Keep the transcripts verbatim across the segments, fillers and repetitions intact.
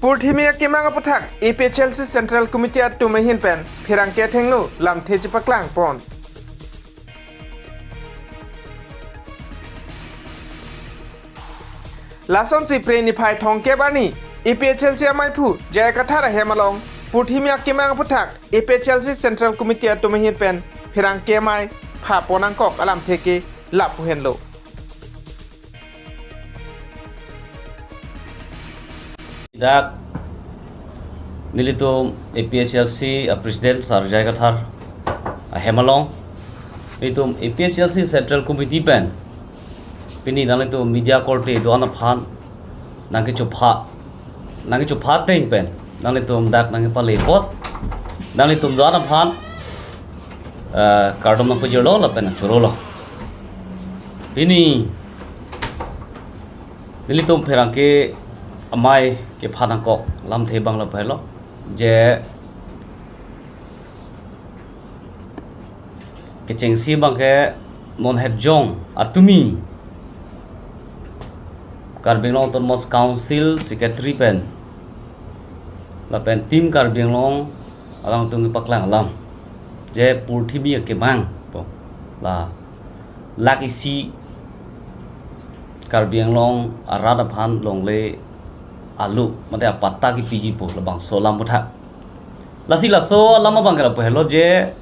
Purthimi akemang aputhak A P H L C Central Committee atum ahin pen pherangke athengno lamthe chepaklang pon. Lasonsi Phre niphai thomkep arni A P H L C amaiphu J I Kathar ahem along purthimi akemang aputhak A P H L C Central Committee atum ahin pen pherangke amei pha pon angkok alamthe ke lapu henlo. Dak nelitum A P H L C a President Sar J I Kathar ahem along, nelitum A P H L C Central Committee pen pini nanglitum media korte do-an aphan nangkechopha, nangkechopha ateng pen nanglitum dak nangkepale apot, nanglitum do-an aphan, eh, kardom nangpajirlo lapen nangchorolo. Pini nelitum pherangke amei kephan angkok lamthe abang lapu helo, je kechengsi abangke non het jong atumi Karbi Anglong Autonomous Council Secretary pen lapen Team Karbi Anglong alangtum kepaklang alam, je purthimi akemang pu la lakh isi Karbi Anglong arat aphan longle alu mate apatta kepiji pu labangso alam aputhak. Lasi laso alam abangke lapu helo je,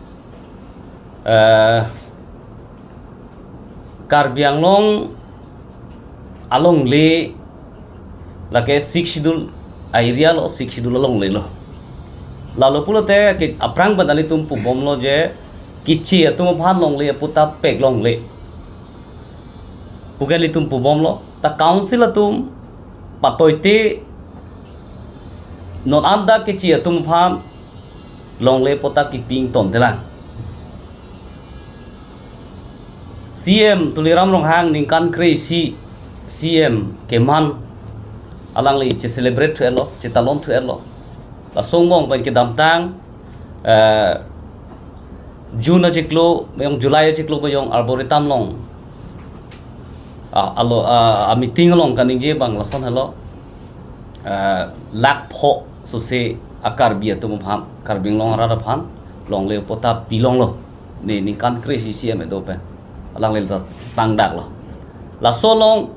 eh, Karbi Anglong alongle lake Sixth Schedule a-area lo, Sixth Schedule alongle lo. Lalo pulote ke aphrang pen nanglitum pubomlo je keche atum aphan longle apatta pek longle pu ke nelitum pubomlo. Ta council atum patoite non anta keche atum aphan longle apatta kepi ingtontelang. C M Tuliram Ronghang ningkan kre-isi C M keman alangli che-celebrate thu-etlo, chetalon thu-etlo. Laso angbong pen kedamtang, eh, June achiklo, mayong July achiklo, mayong Arboretum along, ah, alo, ah, a-meeting along kaningje abang lason helo, eh, lakh pho sose a-Karbi atum aphan, Karbi Anglong arat aphan longle apatta pilonglo. Ne ningkan kre-isi C M kedo pen alangli ta tangdaklo. Laso along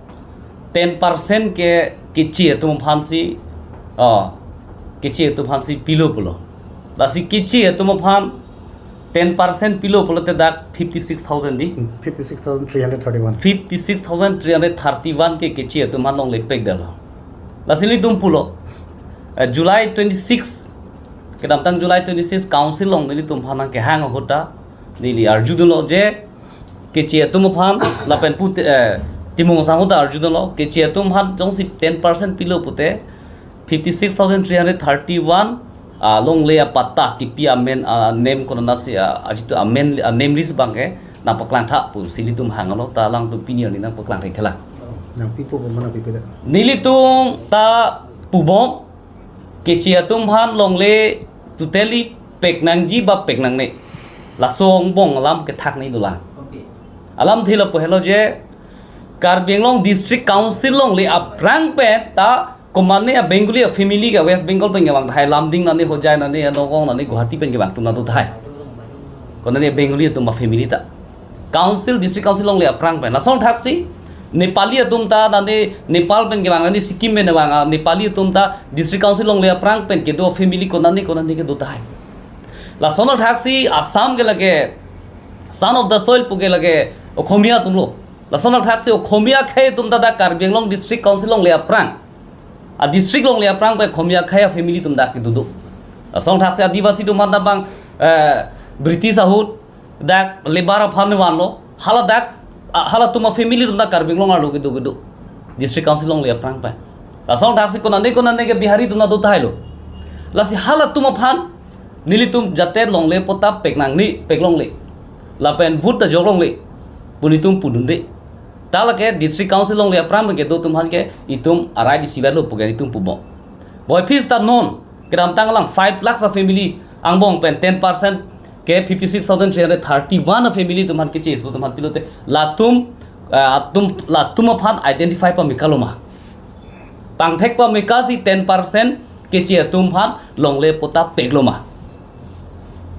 ten percent ke keche atum aphansi, oh, keche atum aphansi pilo pulo. Lasi keche atum aphan ten percent pilo pulote dak fifty six thousand di. Fifty six thousand three hundred thirty one. Fifty six thousand three hundred thirty one ke keche atum aphan longle pekdetlo. Lasi nelitum pulo, eh, July twenty six, kedamtang July twenty six council along nelitum aphan nangkehang ahut ta neli arjudunlo je keche atum aphan lapen pute, eh, Timung Sangho ta arjudunlo, keche atum aphan jongsi ten percent pilo pute fifty six thousand three hundred thirty one, ah, longle apatta kepi amen, ah, nem konatsi, ah, ajitu amen, ah, nem list abangke nangpaklangtha pusi nelitum hanglo, ta alangtum pini arni nangpaklangtha ikhala. Nangpipo pu ma nangpipedet? Nelitum ta pubom, keche atum aphan longle totally pek nangji ba pek nangne, laso angbong alam kethak ni dolang. Okay. Alamthe lapu helo je Karbi Anglong District Council longle aphrang pen ta komane a-Bengali a-family ke West Bengal pen kevang tahai, Lumding nane, Hojai nane, Nagaon nane, Guwahati pen kevang atum ta do tahai. Konane Bengali atum a-family ta. Council, District Council longle aphrang pen. Lason thaksi Nepali atum ta nane Nepal pen kevang, nane Sikkim pen kevang, ah, Nepali atum ta District Council longle aphrang pen kedo family konane konane kedo tahai. Lason thaksi Assam ke lake son of the soil pu ke lake Okhomia atumlo. Lason thaksi Okhomia akhei atum ta dak Karbi Anglong District Council longle aphrang, a-district longle aphrang pen Okhomia akhei a-family atum dak kedo do. Lason thaksi Adivasi atum aphan ta bang, eh, British ahut dak labour aphan vanlo, hala dak, ah, halatum a-family atum dak Karbi Anglong arlo kedo kedo, District Council longle aphrang pen. Lason thaksi konane konane ke Bihari atum ta do tahailo. Lasi halatum aphan nelitum jate longle apatta pek nangne, pek longle, lapen vote ta jok longle pu nelitum pudunde. Ta lake District Council longle aphrang pen kedo atum aphan ke itum a-right isivetlo pu ke nelitum pubom. Boiphi seta non kedamtang alang five lakhs a-family angbong pen ten percent ke fifty six thousand three hundred thirty one a-family atum aphan keche atum aphan pilote latum, eh, atum, latum aphan identify pame kaloma? Pangthek pame kasi ten percent keche atum aphan longle patta peklo ma?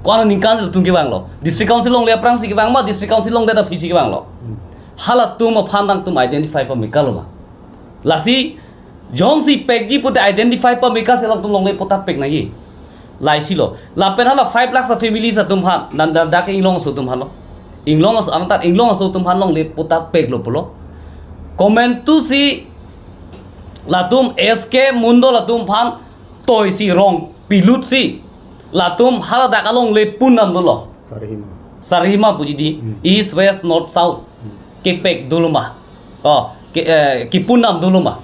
Ko-an aningkan si latum kevanglo? District Council longle aphrangsi kevang ma, District Council longdet aphi si kevanglo? Halatum aphan nangtum identify pameka lo ma? Lasi jongsi pekji pute identify pameka si latum longle patta pek nangji. Laisilo. Lapen hala five lakhs a families atum aphan, nanda dak Inglong aso atum aphan lo. Inglong aso, antar Inglong aso atum aphan longle patta peklo pulo. Komantu si latum S K Mondol atum aphan toisi rong pilutsi latum haladak alongle pundam dolo. Sarihima. Sarihima puji di, Hmm. East, West, North, South. Hmm. Kepek dolo ma? Oh, ke, eh, kepundam dolo ma?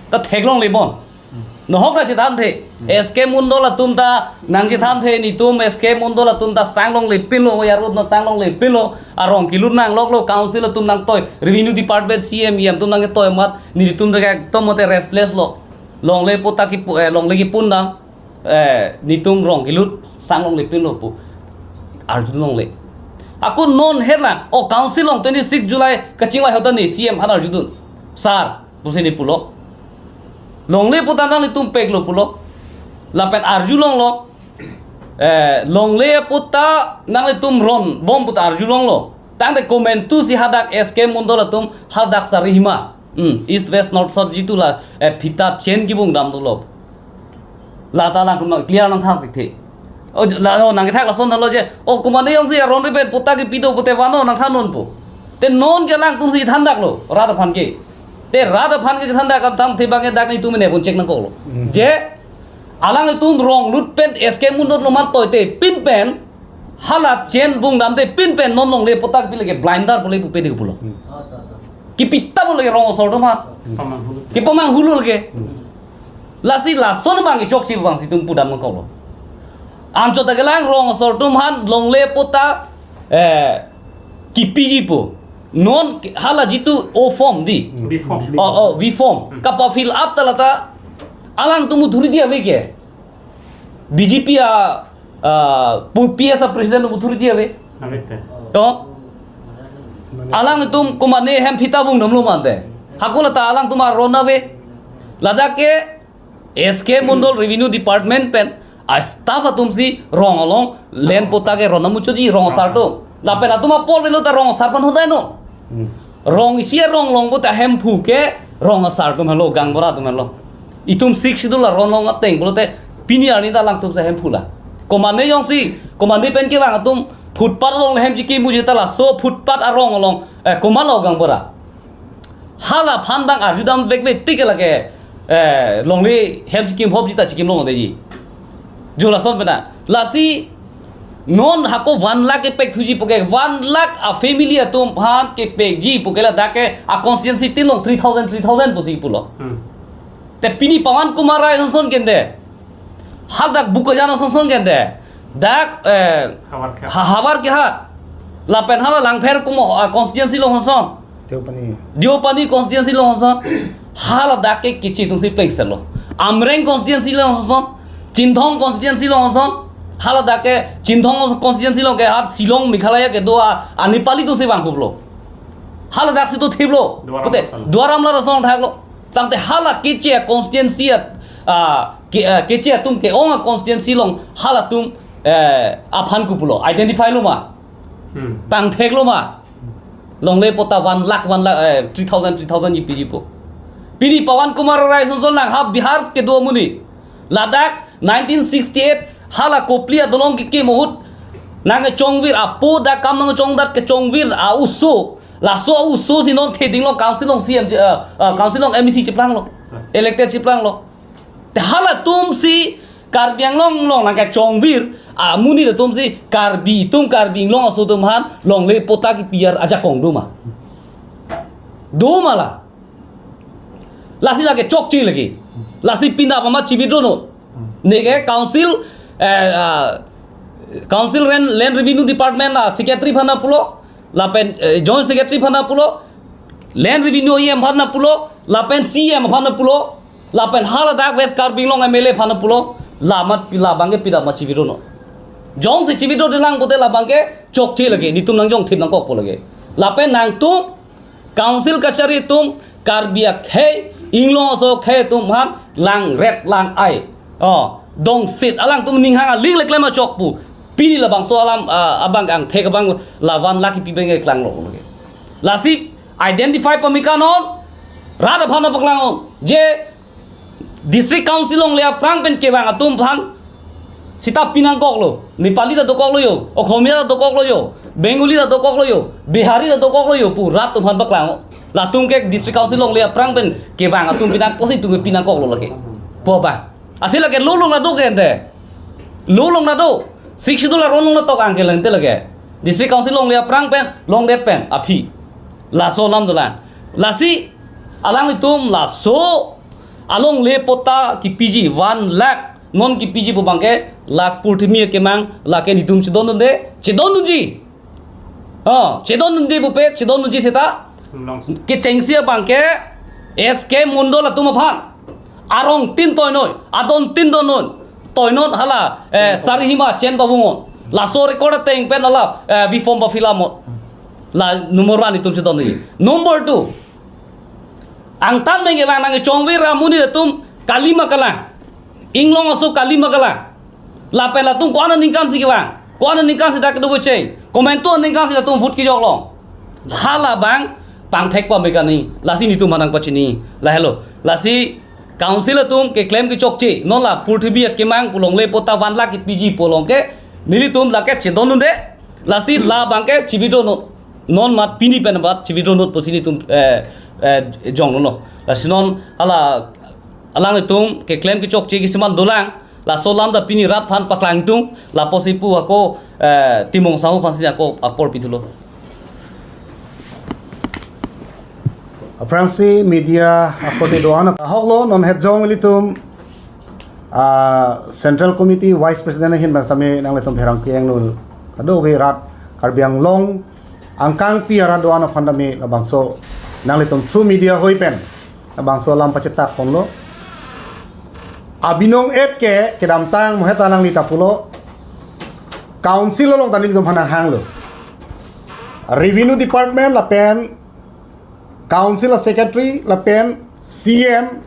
Ta theklongle bon. Hmm. Nohok nangchethanthe. Hmm. S K Mondol atum ta nangchethanthe, nitum S K Mondol atum ta sang longle pinlo, ya road na sang longle pinlo, arong kelut nangloklo, council atum nangtoi, revenue department, C M, E M atum nangtoi amat, nelitum ta ekdom mote restless lo. Longle patta kepu-, eh, longle kepundam, eh, nitum rong kelut sang longle pinlo pu arjulongle. Ako non hela, o council along twenty-six July kachingvai ahut ta ne C M aphan arjudun. Sir, pusi ne pulo. Longle patta nanglitum peklo pulo. Lapen arjulonglo. Eh, longle patta nanglitum ron bom pu ta arjulonglo. Tangte komantu si hadak S K Mondol atum hadak Sarihima, hmm, East, West, North, South jitu la, eh, phita chen kevung dam dolo. Lata alangtum clear nangthak thekthe. O, la, o, nangkethak lason tanglo je. O, komatne jongsi aron ripen patta kepi do pute vano nangthan non pu. Te non ke alangtum si thandaklo, rat aphan ke. Te rat aphan ke thandak atum abang ke dak nitum ne pun check nangkoklo. Hmm. Je, alanglitum rong lut pen S K Mondol lo man toite pin pen, hala chen vung damte pin pen non longle patta kepi lake blinder pule pupe de pulo. Hmm. Kepi ta pule rong asor atum aphan. Pamanghu. Kepamanghulo ke. Hmm. Lasi lason abang ke chokche abang si itum pudam nangkoklo. Anchot ta kelang rong asor atum aphan longle patta, eh, kepiji pu. Non ke-, hala jitu O form di. Hmm. B form. Oh, oh, B form. Hmm. Kapa fill up ta lata alangtum authority ave ke? B J P a, ah, pu-, P S a president authority ave? Ave te. To? Alangtum komatne hem phita vung damlo mante. Hako lata alangtum aron ave. Ladak ke S K Mondol Revenue Department pen a staff atum si rong along land patta ke ron amuchotji rong asar atum. Lapen latum apor velo ta rong asar aphan hodai no. Hmm. Rong isi arong long puta hemphu ke rong asar atum helo, gaonbura atum helo. Itum Sixth Schedule aron long ateng pulote pini arni ta alangtum si hemphu la. Komatne jongsi, komatne pen kevang atum footpath along hem chikim muji ta laso footpath arong along, eh, komatlo gaonbura? Hala aphan abang arjudam vekve tik lake, eh, longle hem chikim hopji ta chikimlongleji. Jo lason pena. Lasi non hako one lakh kepek thuji puke, one lakh a family atum aphan kepekji puke ladak ke a constituency tin along three thousand, three thousand pusi pulo. Hmm. Te pini Pawan Kumar Rai sonson kende. Hadak Bokajan sonson kende. Dak, eh, Havar Kehat. Ha-, Havar Kehat. Lapen hala Langpher Kumo, ah, constituency along sonson. Deopani. Deopani constituency along sonson. Haladak ke keche atum si pengserlo. Amreng constituency along sonson. Chinthong constituency along sonson. Haladak ke Chinthong constituency along ke hat Shillong Meghalaya kedo a, a Nepali atum si vangkhuplo. Haladak si to thiplo. Duar Amla. Pute, Duar Amla ason thaklo. Tangte hala keche a constituency a, ah, ke, ah, keche atum ke-ong a constituency along halatum, eh, aphan kopulo. Identify lo ma? Hmm. Tangthek lo ma? Longle patta one lakh, one lakh, eh, three thousand, three thousand ji piji pu. Pini Pawan Kumar Rai sonson lang ha Bihar kedo amonit. Ladak nineteen sixty-eight hala Kopili adolong kekim ahut nangkechongvir apo dak kam nangchongdat kechongvir a-oso. Laso a-oso si non thedinglo council along C M, eh, eh, council along M A C cheplanglo. Yes. Elected cheplanglo. Te halatum si Karbi Anglong along nangkechongvir amonit atum si Karbi atum, Karbi Anglong aso atum aphan longle patta kepi ajakong do ma? Do ma la? Lasi lake chokche lake. Lasi pinap amat chi-withdraw non. Neke council, eh, ah, council land, land revenue department a secretary aphan pulo, lapen, eh, joint secretary aphan pulo, land revenue E M aphan pulo, lapen C M aphan pulo, lapen haladak West Karbi Anglong M L A aphan pulo, la amat pi-, labang ke pinap amat chi-withdraw non. Jongsi chi-withdraw-de lang pute labang ke chokche lake, nitum nangjongthip nangkokpo lake. Lapen nangtum council kachari atum, Karbi akhei, Inglong aso akhei atum aphan langret lang-ai. Oh, dongsit alangtum ninghang alik le klem achok pu. Pini labangso alam, ah, abang angthek abang la one lakh kipi abang keklanglo lake. Lasi identify pame ke non, rat aphan paklang non. Je District Council alongle aphrang pen kevang atum aphan seta pinangkoklo. Nepali ta dokoklo yo, Okhomia ta dokoklo yo, Bengali ta dokoklo yo, Bihari ta dokoklo yo pu rat atum aphan paklang non. Latum ke District Council alongle aphrang pen kevang atum pinang, kosi atum ke pinangkoklo lake. Pu ba. Athe lake law along nado ke ante. Law along nado. Sixth Schedule aron along natok angke lente lake. District Council alongle aphrang pen, along det pen aphi. Laso alam dolang. Lasi alanglitum laso alongle patta kipiji one lakh, non kipiji pu abangke la purthimi akemang lake netum chedondunde, chedondunji. Oh, chedondunde pupe, chedondunji seta. Long. Kechengsi abangke S K Mondol atum aphan. Arongtin toinoi, adontin donoi. Toinoi hala, eh, Sarihima chen pavung non. Laso record ateng pen hala, eh, V form pa fill up non. La number one netum chedondunji. Number two. Angtan abang kevang nangkechongvir amonit atum kali ma kalang. Inglong aso kali ma kalang. Lapen latum ko-an aningkan si kevang, ko-an aningkan si dak kedo kecheng, komantu aningkan si latum vote kejok long. Hala abang pangthek pame ke nangji, lasi netum aphan nangpachini. Lahelo. Lasi Council atum keklem kechokche. Non la purthimi akemang pu alongle patta one lakh kipiji pu along ke nelitum lake chedondunde. Lasi la abangke chi-withdraw non. Non mat pini pen bat chi-withdraw non pusi netum, eh, eh, jonglo. Lasi non hala alanglitum keklem kechokche kisiman dolang. Laso alam ta pini rat aphan paklangdun. Lapusi pu ako, eh, Timung Sahu aphan si ako apor pithulo. Aphrangsi media akote do-an ahoklo, non hetjong ilitum, ah, Central Committee Vice President ahin bas tame nanglitum pherangke angno kadokave rat Karbi Anglong angkangpi arat do-an aphan tame labangso nanglitum through media hoi pen labangso alam pachetak ponlo. Abinong et ke kedamtang mo heta nangli ta pulo, Council along ta nelitum aphan nanghanglo. Revenue Department lapen Council a Secretary lapen C M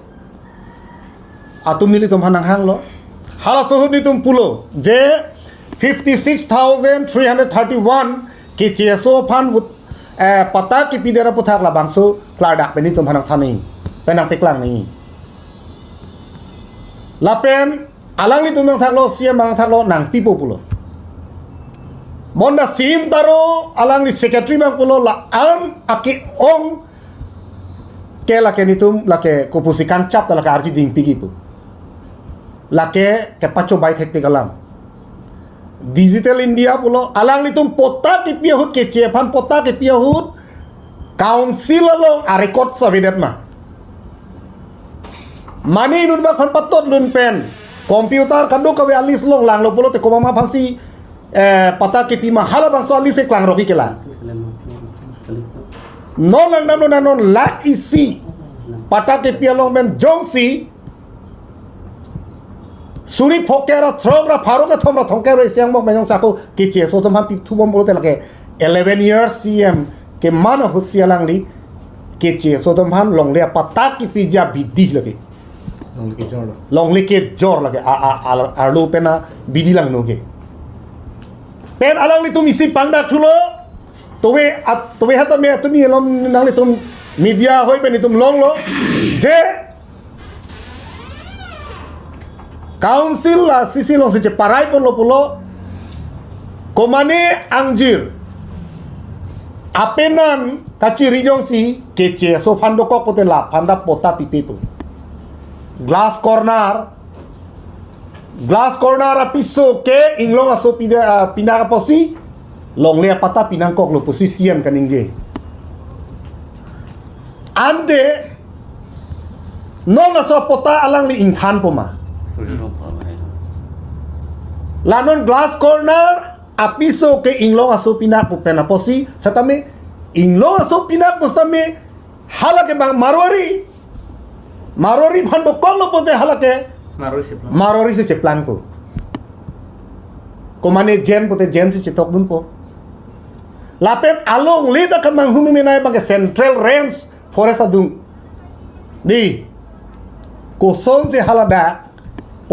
atum nelitum aphan nanghanglo. Halaso ahut netum pulo je fifty six thousand three hundred thirty one keche aso aphan vote, eh, patta kipidet aputhak labangso klardak pen netum aphan nangthan nangji, pen nangpeklang nangji. Lapen alanglitum nangthaklo, C M nangthaklo, nangpipo pulo. Bonta C M taro alangli Secretary abang pulo, la-an ake-ong ke lake netum lake kopusi kangchap ta lake arji dingpiji pu. Lake kepachobai thektik alam. Digital India pulo, alanglitum patta kipi ahut, keche aphan patta kipi ahut Council along a-record avedet ma? Mane inut bak aphan patot lun pen computer kadokave a-list along langlo pulote komat ma aphansi, eh, patta kipi ma, halabangso a-list keklang rok-ik ke la. Non langdamlo, non lakh isi patta kipi along pen jongsi suri phongke ra throk ra pharo kethom ra thomkep ra isi angbong pen jongsi ako keche aso atum aphan pithu bom pulote lake eleven years C M keman ahutsi alangli keche aso atum aphan longle apatta kipiji abidi lake. Longle kejor lo. Longle kejor lake, a, a, a, arlo pen abidi langno ke. Pen alanglitum isi pangdak thulo, tove at, tove hat tame atum elom nanglitum media hoi pen itum longlo je Council a C C alongsi cheparai ponlo pulo, komane angjir apenan kachiri jongsi keche aso aphan dokok pote laphan ta patta pipe pu. Glass corner, glass corner apiso ke inglong aso pida, ah, pinak apotsi longle apatta pinangkoklo pusi C M kaningje. Ante non aso patta alangli ingthanpo ma? Suri rong pa mai. La non glass corner apiso ke inglong aso pinak pu pen apotsi setame inglong aso pinak pu setame halake bang Marwari. Marwari aphan dokoklo pote halake Marwari si cheplang. Marwari si cheplangpo. Komane Jain pote Jain si chetokdunpo. Lapen alongle ta kemanghu memenai abangke Central Range Forest adung. Di. Kosonsi haladak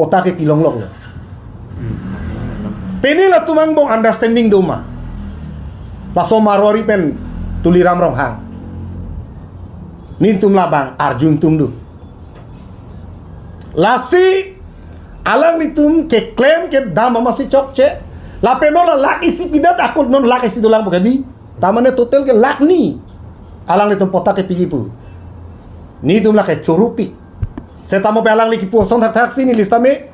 Patta ke pilongloklo. Pini latum angbong understanding do ma? Laso Marwari pen Tuliram Ronghang. Netum labang arjun tum do. Lasi alanglitum keklem kedam amatsi chokche. Lapen non la lakh isi pidet akut non lakh isi dolang pu kedi. Ta mane total ke lakh ni. Alanglitum patta kepiji pu. Netum lake chorupik. Setame pen alangli kipu ason thakthak si neli setame.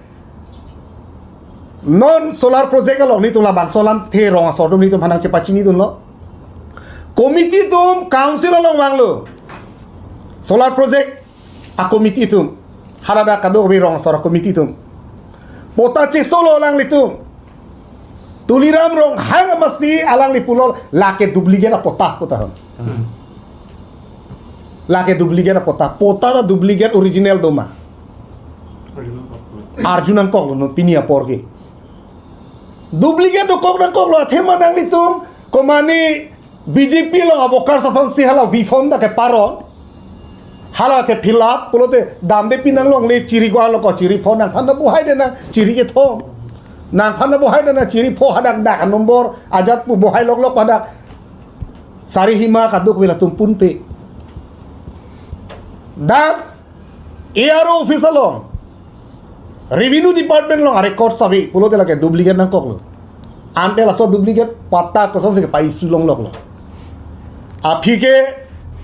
Non solar project along netum labangso alamthe rong asor atum netum aphan nangchepachinidunlo. Committee atum council along vanglo. Solar project a-committee atum. Haladak kadokave rong asor a-committee atum. Patta chesolo alanglitum. Tuliram Ronghang amatsi alangli pulo lake duplicate apatta pu tahon. Lake duplicate apatta. Patta ta duplicate, original do ma? Arjun nangkoklo non pini apor ke. Duplicate dokok nangkoklo, athema nanglitum komane B J P along a-workers aphansi hala V form ta keparon. Hala ke fill up pulote damde pinang longle chiri ko alo ko chiri pho nangphan ta bohai de nang chiri kethom. Nangphan ta bohai de nang chiri pho hadak dak number ajat pu bohai loklok hadak. Sari hima kadokave latum punpe. Dak A R O office along, Revenue Department along a-record sabi pulote lake duplicate nangkoklo. Ante laso duplicate patta kosonsi kepa-issue longloklo? Aphi ke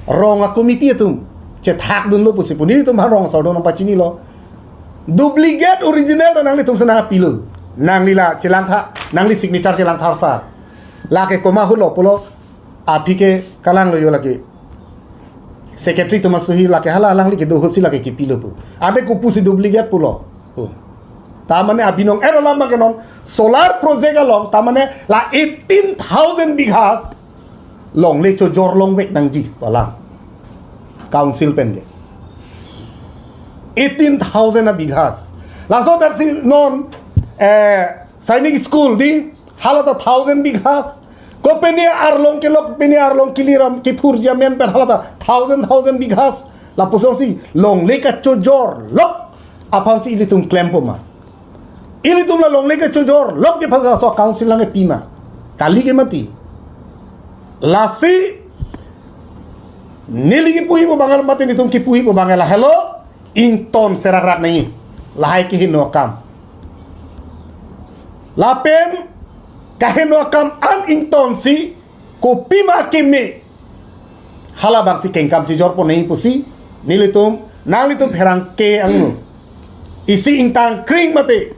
rong a-committee atum chethakdunlo pusi pu netum aphan rong asor atum nangpachinilo. Duplicate original ta nanglitum si nangpilo. Nangli la chelangtha, nangli signature chelangtha sar. Lake komat ahutlo pulo, aphi ke kalanglo jo lake. Secretary atum asuhi lake hala alangli kedo ahutsi lake kipilo pu. Ante kopusi duplicate pulo. Pu. Ta mane abinong ero lama ke non solar project along ta mane la eighteen thousand bighas longle chojor longvek nangji pu alam. Council pen ke. Eighteen thousand a-bighas. Laso daksi non, eh, Sainik School di, hala ta thousand bighas. Ko pini arlong kelok, pini arlong kiliram, kiphurji amen pen hala ta thousand, thousand bighas. Lapusonsi longle kachojor lok aphansi ilitum klempo ma? Ilitum la longle kachojor lok ke aphansi laso council nangkepi ma? Kali ke mati. Lasi neli kipuji pu abang mati, netum kipuji pu abang lahelo, ington serakrak nangji. Lahai keheno akam. Lapen kaheno akam an ingtonsi kopima keme halabangsi kengkam chijorpo nangji pusi nelitum, nanglitum pherangke angno, isi ingtang kring mate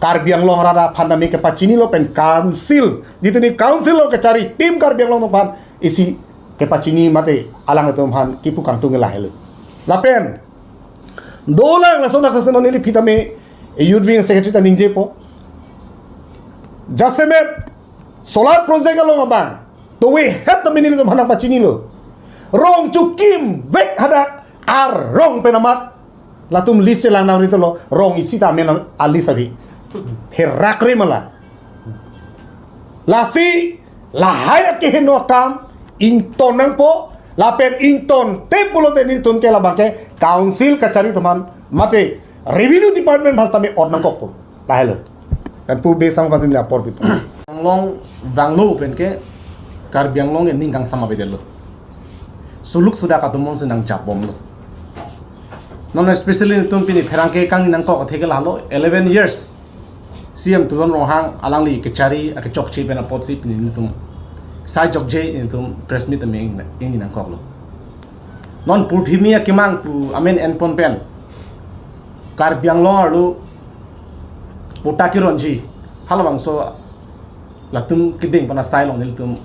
Karbi Anglong arat aphan tame kepachinilo pen council, jitu ni council along kechari team Karbi Anglong atum aphan isi kepachini mate alanglitum aphan kipu kangtung lahelo. Lapen dolang lason akaseno neli aphi tame youth wing secretary ta ningjepo. Jasemet solar project along abang towe het tame nelitum aphan nangpachinilo. Rong chokimvek hadak arong pen amat. Latum list chelang nang ritelo, rong isi ta amen a-list abi. Herak re mala. Lasi lahai akeheno akam ington nangpo, lapen ingtonte pulote netum ke labang ke council kachari atum aphan mate Revenue Department aphan tame ot nangkokpo. Lahelo. Kan pu be sang pasin la apor pitu. Anglong vanglo pen ke Karbi Anglong ke ning kangsam avedetlo. Suluk sudak atum monsi nangjapbomlo. Non especially netum pini pherangke kangni nangkok athe ke lahelo eleven years C M Tuliram Ronghang alangli kechari akechokche pen apotsi pini netum sai jokje netum press meet tame ingni nangkoklo. Non purthimi akemang pu amen enpon pen Karbi Anglong arlo patta keronji halabangso latum keding pana sai along nelitum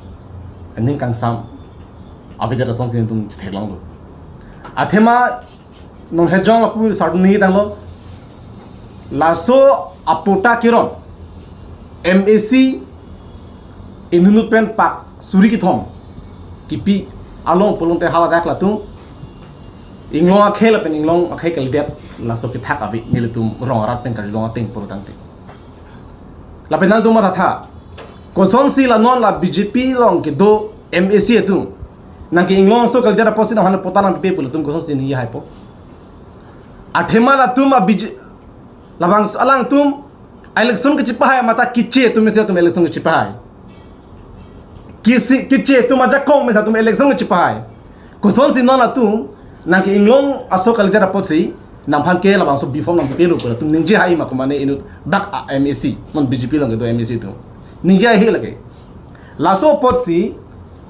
ning kangsam avedet asonsi netum chetheklonglo. Athema non hejong apu sarduni tanglo. Laso apatta keron M A C inut pen pak suri kethom kipi along pulote haladak latum inglong akhei lapen inglong akhei kalidet laso kethak ave nelitum rong arat pen Karbi Anglong ateng puro tangte. Lapen nangtum mathatha, kosonsi la non la B J P along kedo M A C atum nangke inglong aso kalidet apotsi nangphan patta nangpipe pu latum kosonsi ningje haipo? Athema latum a B J, Labang alangtum election kechipahai mate keche atum mesen atum election kechipahai. Kisi keche atum ajakong mesen atum election kechipahai. Kosonsi non atum nangke-inglong aso kalite apotsi nangphan ke labangso B form nangpelo pu atum ningje hai ma komane inut dak a-M A C, non B J P along kedo M A C atum. Ningje hai lake. Laso apotsi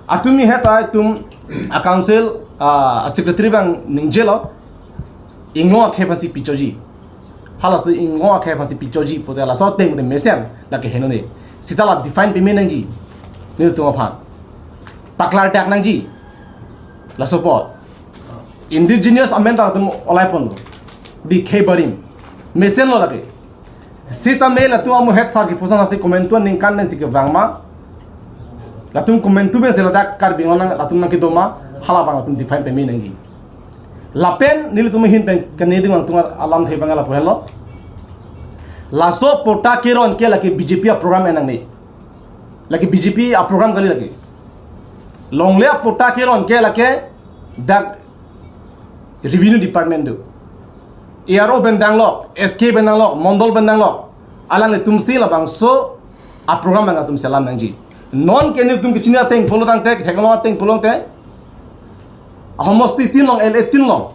atumi heta atum a-council, a-secretary abang ningjelo, inglong akhei aphansi pichoji. Halaso inglong akhei aphansi pichoji pute laso ateng pute mesen lake henone. Seta la define peme nangji. Nelitum aphan paklardak nangji. Laso apot indigenous amen ta latum olai ponlo. Dikhei barim. Mesenlo lake. Seta me latum amu het sar kipusang hasti komantu aningkan nangsi kevang ma. Latum komantu pensi ladak Karbi Anglong latum nangkedo ma, halabang latum define peme nangji. Lapen nelitum ahin pen kene ding angtung alamthe abang lapu henlo. Laso patta keron ke lake B J P a-program enangne. Lake B J P a-program kali lake. Longle a-patta keron ke lake dak revenue department do. A R O pen danglok, S K pen danglok, mondol pen danglok. Alanglitumsi labangso a-program abang atum selam nangji. Non ke nelitum kechini ateng pulo tangte, theklong ateng pulo tangte, ahomosti tin along, L A tin along,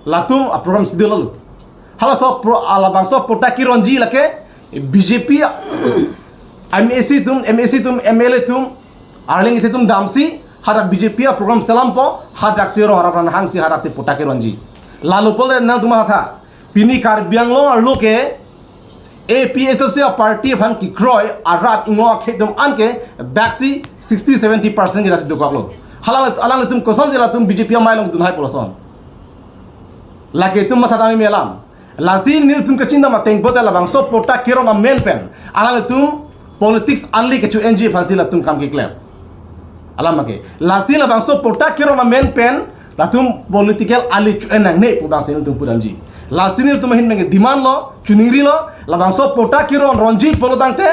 latum a-program schedule lo. Halaso pro, alabangso patta keronji lake B J P, M A C atum, M A C atum, M L A atum, arleng ite atum damsi hadak B J P a-program selampo, hadak si rong arap ran hangsi hadak si patta keronji. Lalo pule nangtum matha, pini Karbi Anglong arlo ke A P H L C a-party aphan kekroi arat inglong akhei atum anke daksi sixty seventy percent ke daksi dokoklo. Halang, alanglitum kosonsi latum B J P amei along dunhai pulo lason. Lake atum matha tame me alam. Lasi nelitum kachinta ma ateng pute labangso patta keron amen pen alanglitum politics ali kecho-enji aphansi latum kam keklem. Alam ake. Lasi labangso patta keron amen pen latum political ali cho-en nangne pu abangsi nelitum pudamji. Lasi nelitum ahin pen ke demand lo, choningrilo, labangso patta keron ronji pulo tangte,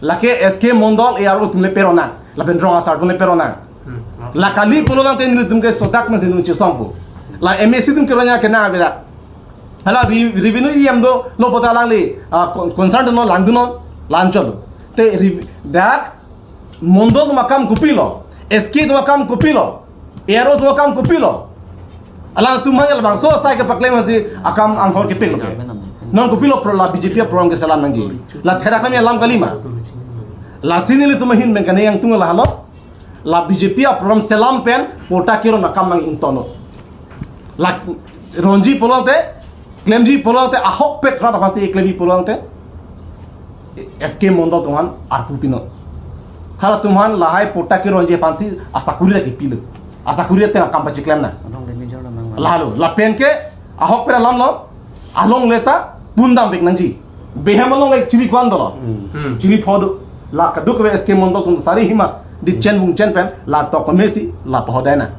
lake S K mondol A R O atum le peron nang, lapen rong asar atum le peron nang. Hmm. La kali pulo tangte nelitum ke sodak mesen nelitum chesong pu. La M A C atum keron ya ke nang avedak. Hala re-, revenue E M dolo pute alangli, ah, con-, concern dunnon, lang dunnon, la-an chotlo. Te re-, dak mondol atum akam kopilo, S K atum akam kopilo, A R O atum akam kopilo. Alangtum hanya labangso asai kepaklem hasi akam anghor kepiklo ke. Non kopilo pro la B J P a-program keselam nangji. La therak kami alam kalima. Lasi nelitum ahin pen kene angtung lahelo. La B J P a-program selam pen patta keron akam nang-ingtonnon. La ronji pulo tangte, klemji pulo tangte, ahokpet rat aphansi klemji pulo tangte, S K mondol atum aphan arpu pinon. Halatum aphan lahai patta keronji aphansi asakuri lake pilo. Asakuri ateng akam pachiklem nang. Along le major lo nang. Lalo, lapen ke ahokpet alam lo, alongle ta pundam vek nangji. Behem alongle chiri ko-an dolo. Hmm. Chiri pho do. La kadokave S K mondol atum sari hima di chen vung chen pen la tok pamesi la pahodai nang.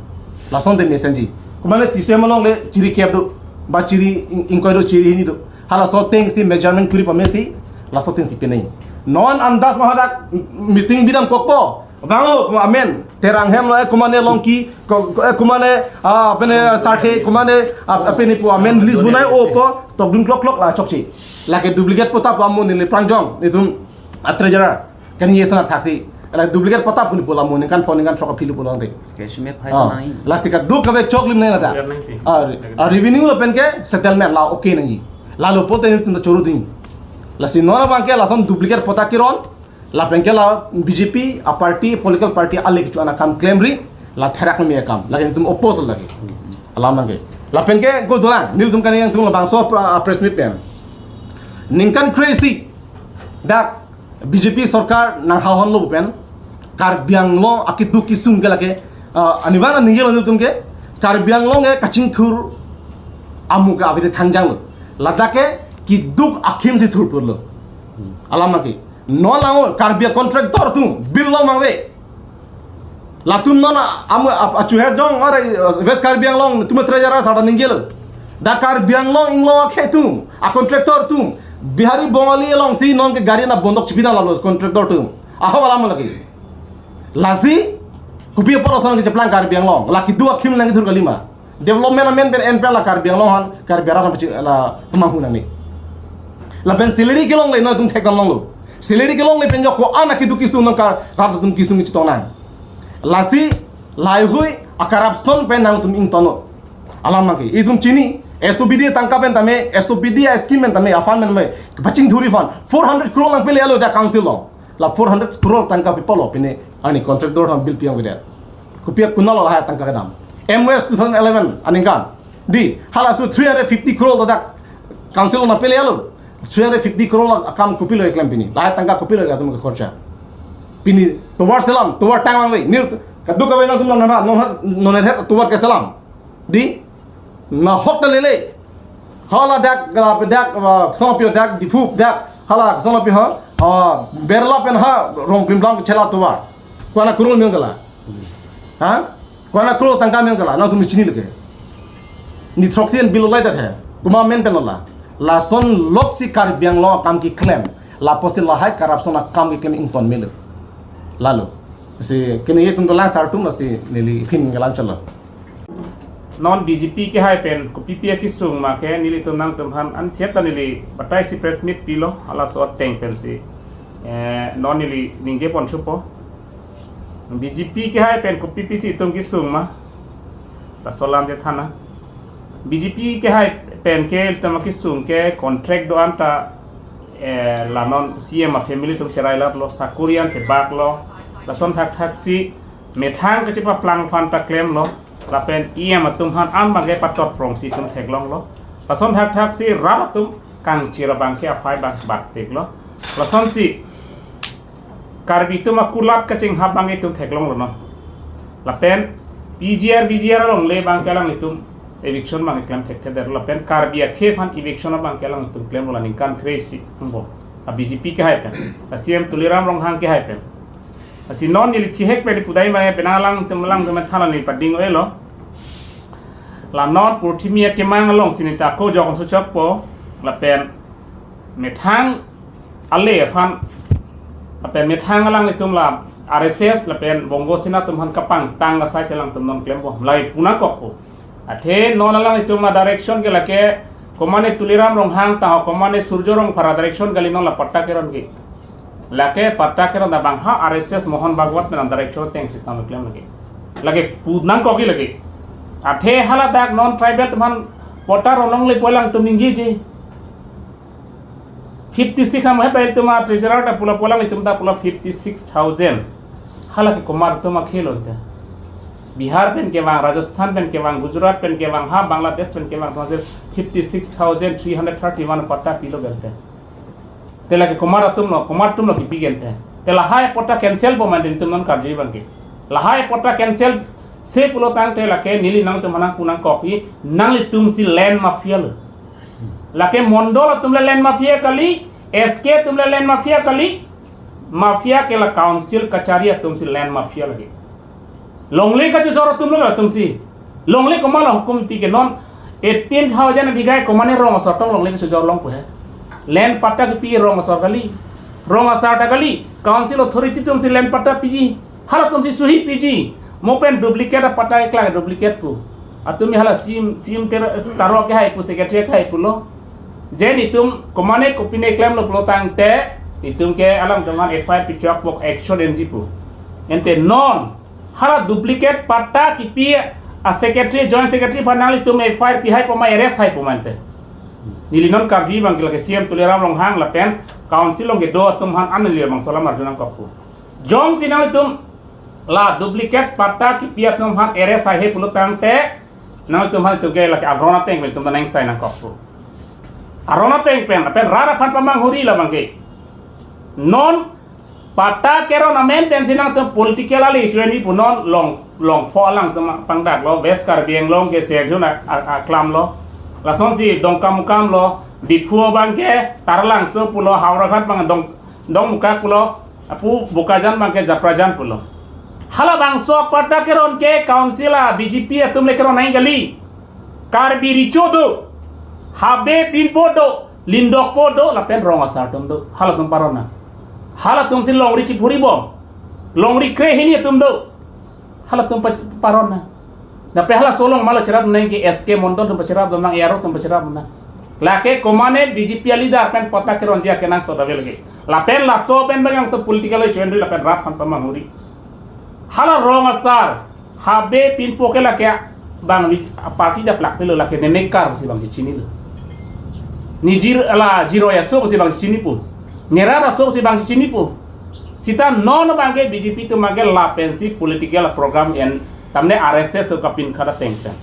Lasonte mesenji. Komane Tisso hem alongle chiri kep do, ba chiri ing-, ingkoi do, chiri hini do. Halaso atengsi measurement kuri pamesi, laso atengsi penang. Non andas ma hadak meeting bidam kokpo. Bang o, amen. Terang hem lo, eh, komane Longki, ko, ko, eh, komane, ah, pene, ah, Sarthe, komane, ah, pene pu amen list bunai o pu, tokdun klok klok la chokche. Lake duplicate patta pu amun neli prangjong, itum a-treasurer. Kani ye sana thaksi. Lake duplicate patta pu ni pu la amun ningkan pho ningkan throk aphi lo pulo tangte. Sketch map hai. Ah, nai. Lasi kadokave choklim nai lada. Biar nai ti. Ah, re-, ah, revenue lo pen ke settlement la okay nangji. Lalo pulote nelitum ta choro ding. Lasi non abang ke lason duplicate patta keron. Lapen ke la B J P a-party, political party ali kecho-an akam klemri, la therak mi akam. Lake nelitum oppose lake. Alam nangke. Lapen ke go dolang, nelitum kani angtung labangso pra-, press meet pen. Ningkan kre-isi dak B J P sorkar nang hahon lo pen. Karbi Anglong akeduk kesung ke lake, ah, anivang aningjelo nelitum ke. Karbi Anglong ke kachingthur amu ke avete thangjang lo. Ladak ke keduk akhim si thurpur lo. Alam nangke. Non lang o, Karbi a-contractor atum, bill long mangve. Latum non a-, amu ap-, achuhe jong, ora, eh, West Karbi Anglong, atum treasurer sar ta ningjelo. Dak Karbi Anglong inglong akhei atum, a-contractor atum, Bihari Bongali alongsi non ke gari na bondok chipi dam lalo contractor atum. Ahok alam lake. Lasi, kopi apor ason kecheplang Karbi Anglong. La keduk akhim nangkethur kalima. Development amen pen en pen la Karbi Anglong aphan, Karbi arat aphan pachi la pemanghu nangne. Lapen salary kelongle nangtum theklong longlo. Salary kelongle pen jo ko-an akiduk kesung nangkok, rat atum kesung kechetong nang. Lasi laheihui a-corruption pen nangtum ingtonnon. Alam nangke. Itum chini, S O B D tangka pen tame, S O B D a-scheme pen tame, a-fund pen tame, pachingthuri fund. Four hundred crore nangpele alo dak council along. La four hundred crore tangka pipo lo pine, ani contractor atum bill pi-ong avedet. Kopi konatlo lahai tangka kedam? M O S two thousand eleven aningkan. Di, halaso three hundred fifty crore ladak council nangpele alo. Three hundred fifty crore la akam kopilo keklem pini. Lahai tangka kopilo atum ke khorcha. Pini tovar selam, tovar tang vangve. Nir kaduk kave nangtum nang nang nang nang tovar keselam. Di, nahok ta lele. Hala dak, la dak, uh, Sonapio dak, Diphu dak, hala Sonapio ha, uh, Berla pen ha, Rongpimplang chela tovar. Ko-an a-crore men-ong ke la? Ha? Ko-an a-crore tangka men-ong ke la? Nangtum chini leke. Ni throksi an bill olai dak he. Komat men pen lo la? Lason loksi Karbi Anglong akam keklem. Lapusi lahai corruption akam keklem ington melo. Lalo. Si kene itum dolang sar atum lasi neli phin kelang chalo. Non B J P kehai pen kopipi akesung ma ke nelitum nangtumphan ansiat ta neli batai si press meet pilo, halaso ateng pensi, eh, non neli ningje pon chupo. B J P kehai pen kopipi si itum kesung ma? Laso alam chethan nang. B J P kehai pen ke itum akesung ke contract do-an ta, eh, la non C M a-family atum cherai laplo, sakori an chebaklo, lason thakthaksi methang kachepaplang aphan ta klemlo, lapen E M atum aphan an abang ke patot prong si itum theklonglo. Lason thakthaksi rat atum kangchir abang ke afai abang batpiklo. Lasonsi Karbi atum akulat kachinghap abang ke itum theklonglo non. Lapen P G R, V G R alongle abang ke alanglitum eviction abang ke klem thekthedet. Lapen Karbi akhei aphan eviction abang ke alanglitum klemlo la ningkan kre-isi angbong. La B J P kehai pen. La C M Tuliram Ronghang kehai pen. Lasi non neli chihek pen pudai ma penang alangtum alangtum than neli pading-oi lo. La non purthimi akemang alongsi neta ko jok so chokpo, lapen methang ale aphan, lapen methang alanglitum la R S S lapen Bongo Sena atum aphan kapangtang asai si alangtum non klempo. Lahai pu nangkokpo. Athe non alanglitum a-direction ke lake komane Tuliram Ronghang ta ho, komane Surjo Rongphar a-direction kali non la patta keron ke. Lake patta keron ta bang ha R S S Mohan Bhagwat pen a-direction ateng si tang klem lake. Lake pu nangkok ke lake. Athe hala dak non tribal atum aphan patta ronlongle pu alangtum ningjeje. Fifty six ham heta itum a-treasurer ta pulo pu alanglitum ta pulo fifty six thousand. Hala ke komat atum akhei lo te. Bihar pen kevang, Rajasthan pen kevang, Gujarat pen kevang, ha Bangladesh pen kevang, atum si fifty six thousand three hundred thirty-one patta pilo gel te. Te lake komat atum lo, komat atum lo kipi gel te. Te lahai patta cancel po ma nelitum non karju abang ke. Lahai patta cancel si pulo tangte lake neli nangtum aphan nangpu nangkok ke, nanglitum si land mafia lo. Lake mondol atum le land mafia kali, S K atum le land mafia kali, mafia ke la council kachari atum si land mafia lake. Longle kachejor atum lo latum si. Longle komat la hukum pi ke non eighteen thousand bigha komane rong asar tong longle kachejor long pu he. Land patta kipi rong asar kali. Rong asar ta kali. Council authority atum si land patta piji. Halatum si suhi piji. Mo pen duplicate a-patta keklang duplicate pu. Atum hala C M, C M ter-, taro kehai pu, secretary kehai pulo. Je nelitum komane kopine klemlo pulo tangte, nelitum ke alangtum aphan F I R pichok pok action enji pu. Ante non hala duplicate patta kipi a-secretary, joint secretary aphan nanglitum F I R pihai po ma, arrest hai po ma ante. Neli non karju abang ke lake C M Tuliram Ronghang lapen council along kedo atum aphan an neli bangso alam arju nangkokpo. Jongsi nanglitum la duplicate patta kipi atum aphan arrest haihe pulo tangte, nanglitum aphan itum ke lake aron ateng pen itum ta nengsai nangkokpo. Aron ateng pen, pen rat aphan pamanghuri la abang ke. Non patta keron amen pensi nangtum political ali chueni pu non Long, Longpho alangtum pangdaklo, West Karbi Anglong ke Serdihun a, a, aklam lo. Lasonsi Dongkamukam lo, Diphu abang ke Taralangso pulo, Howraghat abang Dong, Dongmukak pulo, apu Bokajan abang ke Japrajan pulo. Halabangso patta keron ke council a-B J P atum le keron nang kali. Karbi Recho do, Habe pinpo do, Lindokpo do, lapen rong asar atum do. Halatum paron nang. Halatum si longri chiphuri bom. Longri kre hini atum do. Halatum pa-, paron nang. Lapen halaso along malo cherap nang ke S K mondol atum pacherap nang, A R O atum pacherap nang. Lake komane B J P a leader pen patta keronji akenangsot ave lake. Lapen laso pen bang yang to political agenda lapen rat aphan pamanguri. Hala rong asar, Habe Pinpo ke lake bang wi-, party ta plak pelo lake ne mekar pusi bang chinilo. Ne jir-, ala jiroi aso pusi bang chinipo. Ne rat aso pusi bang chinipo. Sita non bang ke B J P atum bang ke lapensi political program en tamne R S S atum kapin khada teng teng.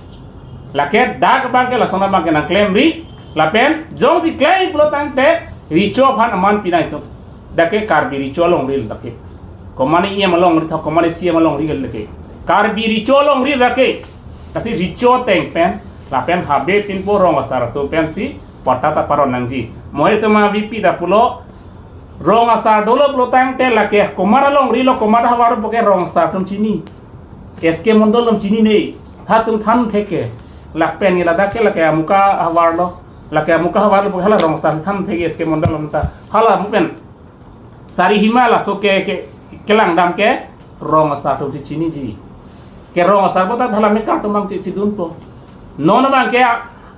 Lake dak bang ke lason bang ke nangklemri, lapen jongsi klem pulo tangte recho aphan aman pinai atum. Dak ke Karbi recho alongri dak ke. Komane E M alongri tha, komane C E M alongri lake. Karbi recho alongri dak ke. Lasi recho ateng pen, lapen Habe Pinpo rong asar atum pensi patta ta paron nangji. Mo itum a V P ta pulo, rong asar dolo pulo tangte lake komat alongri lo, komat ahavar po ke rong asar atum chini. S K Mondol atum chinine. Hatum than theke. Lapen ke ladak ke lake amuka ahavar lo. Lake amuka ahavar lo hala rong asar than theke S K Mondol atum ta. Hala mo pen Sarihima laso ke, ke, kelangdam ke rong asar atumsi chiniji. Ke rong asar po ta hala mekar atum bang chi-, chidunpo. Non bang ke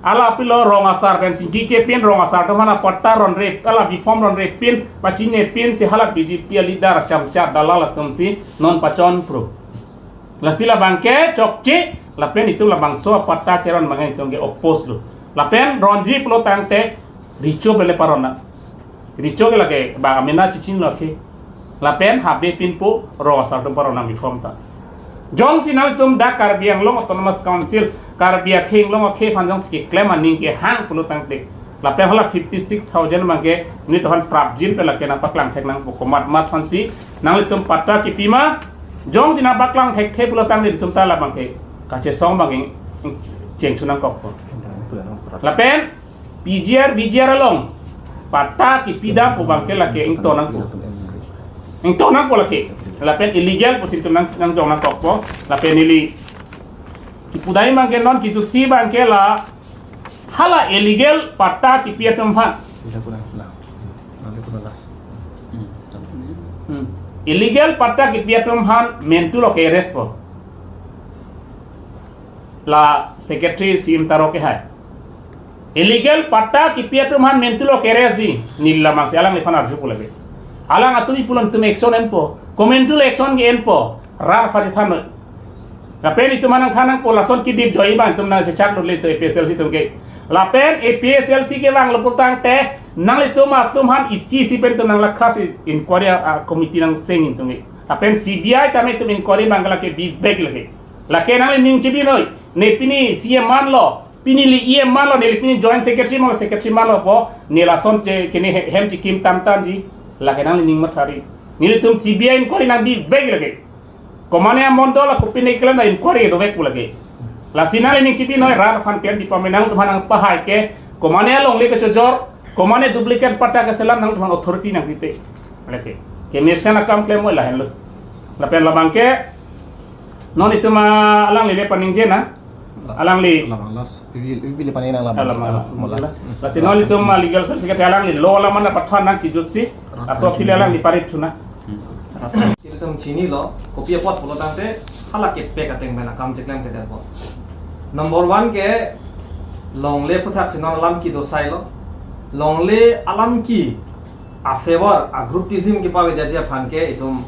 ala pilo rong asar pen chingki kepin, rong asar atum aphan patta ronre, ala B form ronre pin, pachinine pinsi hala B J P a leader chamchar dalal atumsi non pachonpro. Lasi labang ke chokche, lapen itum labangso apatta keron bang ke itum ke oppose lo. Lapen ronji pulo tangte recho bele paron nang. Recho ke lake bang amena chichin lo ke. Lapen Habe Pinpo rong asar atum paron nang B form ta. Jongsi nanglitum dak Karbi Anglong Autonomous Council, Karbi akhei Anglong akhei aphan jongsi keklem aning kehang pulo tangte, lapen hala fifty six thousand bang ke netum aphan prapjin pen lake nangpaklang thek nangpo, komat mat aphansi nanglitum patta kipi ma. Jongsi nangpaklang thekthe pulo tangte netum ta labang ke kachesong bang ke chengchun nangkokpo. Lapen P G R, V G R along patta kipi dampo bang ke lake ingto nangpo. Ingto nangpo lake. Lapen illegal pusi netum nang, nangjong nangkokpo. Lapen ili kipu dai bang ke non kijutsi bang ke la hala illegal patta kipi atum aphan. Ila kuna, ila. Ila kuna last. Hmm. Illegal patta kipi atum aphan mentu lo ke arrest po. La secretary C M Taro ke hai. Illegal patta kipi atum aphan mentu lo ke arrest ji. Neli lamang si alangliphan arjupo lake. Alang atum ipulon tum action enpo. Komentu action ke enpo. Rat aphan chethan noi. Lapen itum nangthan nangpo lason kedip joi bang itum nangchechak lo le to A P H L C atum ke. Lapen A P H L C ke bang lo pulo tangte nanglitum atum aphan isi isi pen itum nang lakhasi inquiry a, a committee nang seng itum ke. Lapen C B I tame itum inquiry bang lake bivek lake. Lake nangli ning chibi noi. Ne pini C M man lo. Pini li E M man lo, neli pini joint secretary man lo, secretary man lo po, ne lason che, kene he-, hem chikim tam tam ji, lake nangli ning mathari. Nelitum C B I inquiry nang bivek lake. Komane amondol ako pini keklem ta inquiry dovek pu lake. Lasi nangli ning chibi noi rat aphan klem di pame nangtum aphan nangpahai ke, komane alongle kechojor, komane duplicate patta keselam nangtum aphan authority nangpipe. Lake. Kemesen akam klem moi lahenlo. Lapen labang ke, non itum alangli le paningje na. Alangli. Labang last. Ibi, ibi le paningje nang labang. Labang, labang. Labang last. Lasi non itum legal cell secretary alangli lo alam mana pathan nang kijutsi. Laso aphi le alangli parit chuna. Itum chinilo, kopi apot pulo tangte, hala kepek ateng pen akam cheklem kedet po. Number one ke, longle aphuthak si non alam kedo sai lo. Longle alam ke a favor, a groupism kepavedetji aphan ke itum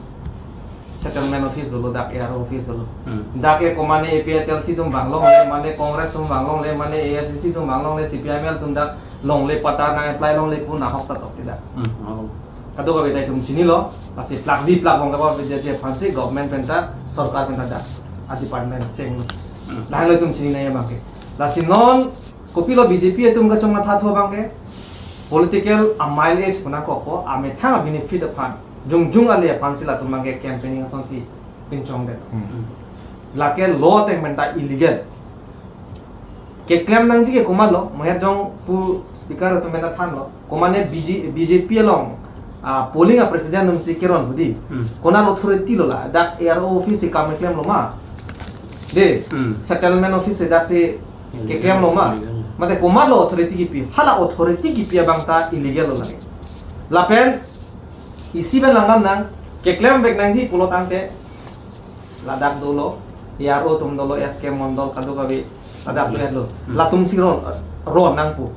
settlement office dolo, dak A R O office dolo. Hmm. Dak ke komane A P H L C atum vang longle, mane Congress atum vang longle, mane A S D C atum vang longle, C P I M L atum dak longle patta nang apply longle pu nahok ta tok ti dak. Hmm, oh. Kadokave ta itum chinilo, lasi plak vi plak bong kepavedetji aphansi government pen ta, sorkar pen ta dak a department seng. Hmm. Lahenlo itum chini nangji abang ke. Lasi non kopilo B J P atum kachongmathathu abang ke, political a mileage pu nangkokpo, amethang a benefit aphan, jongjong ale aphansi latum abang ke campaigning asonsi pinchongdet. Hmm. Lake law ateng pen ta illegal. Keklem nangji ke komatlo, mo het jong pu speaker atum pen ta thanlo. Komane B J, B J P along, ah, polling a president atumsi keron hudi. Hmm. Konat authority lo la, dak A R O office si kam keklemlo ma. De, hmm, settlement office si daksi, hmm, keklemlo ma. Illegal. Mate komatlo authority kipi, hala authority kipi abang ta illegal lo lake. Lapen, isi pen langdam nang, keklemvek nangji pulo tangte, ladak dolo, A R O atum dolo, S K Mondol kadokave, ladak, hmm, dolo. Hmm. Latumsi ron, ron nangpo.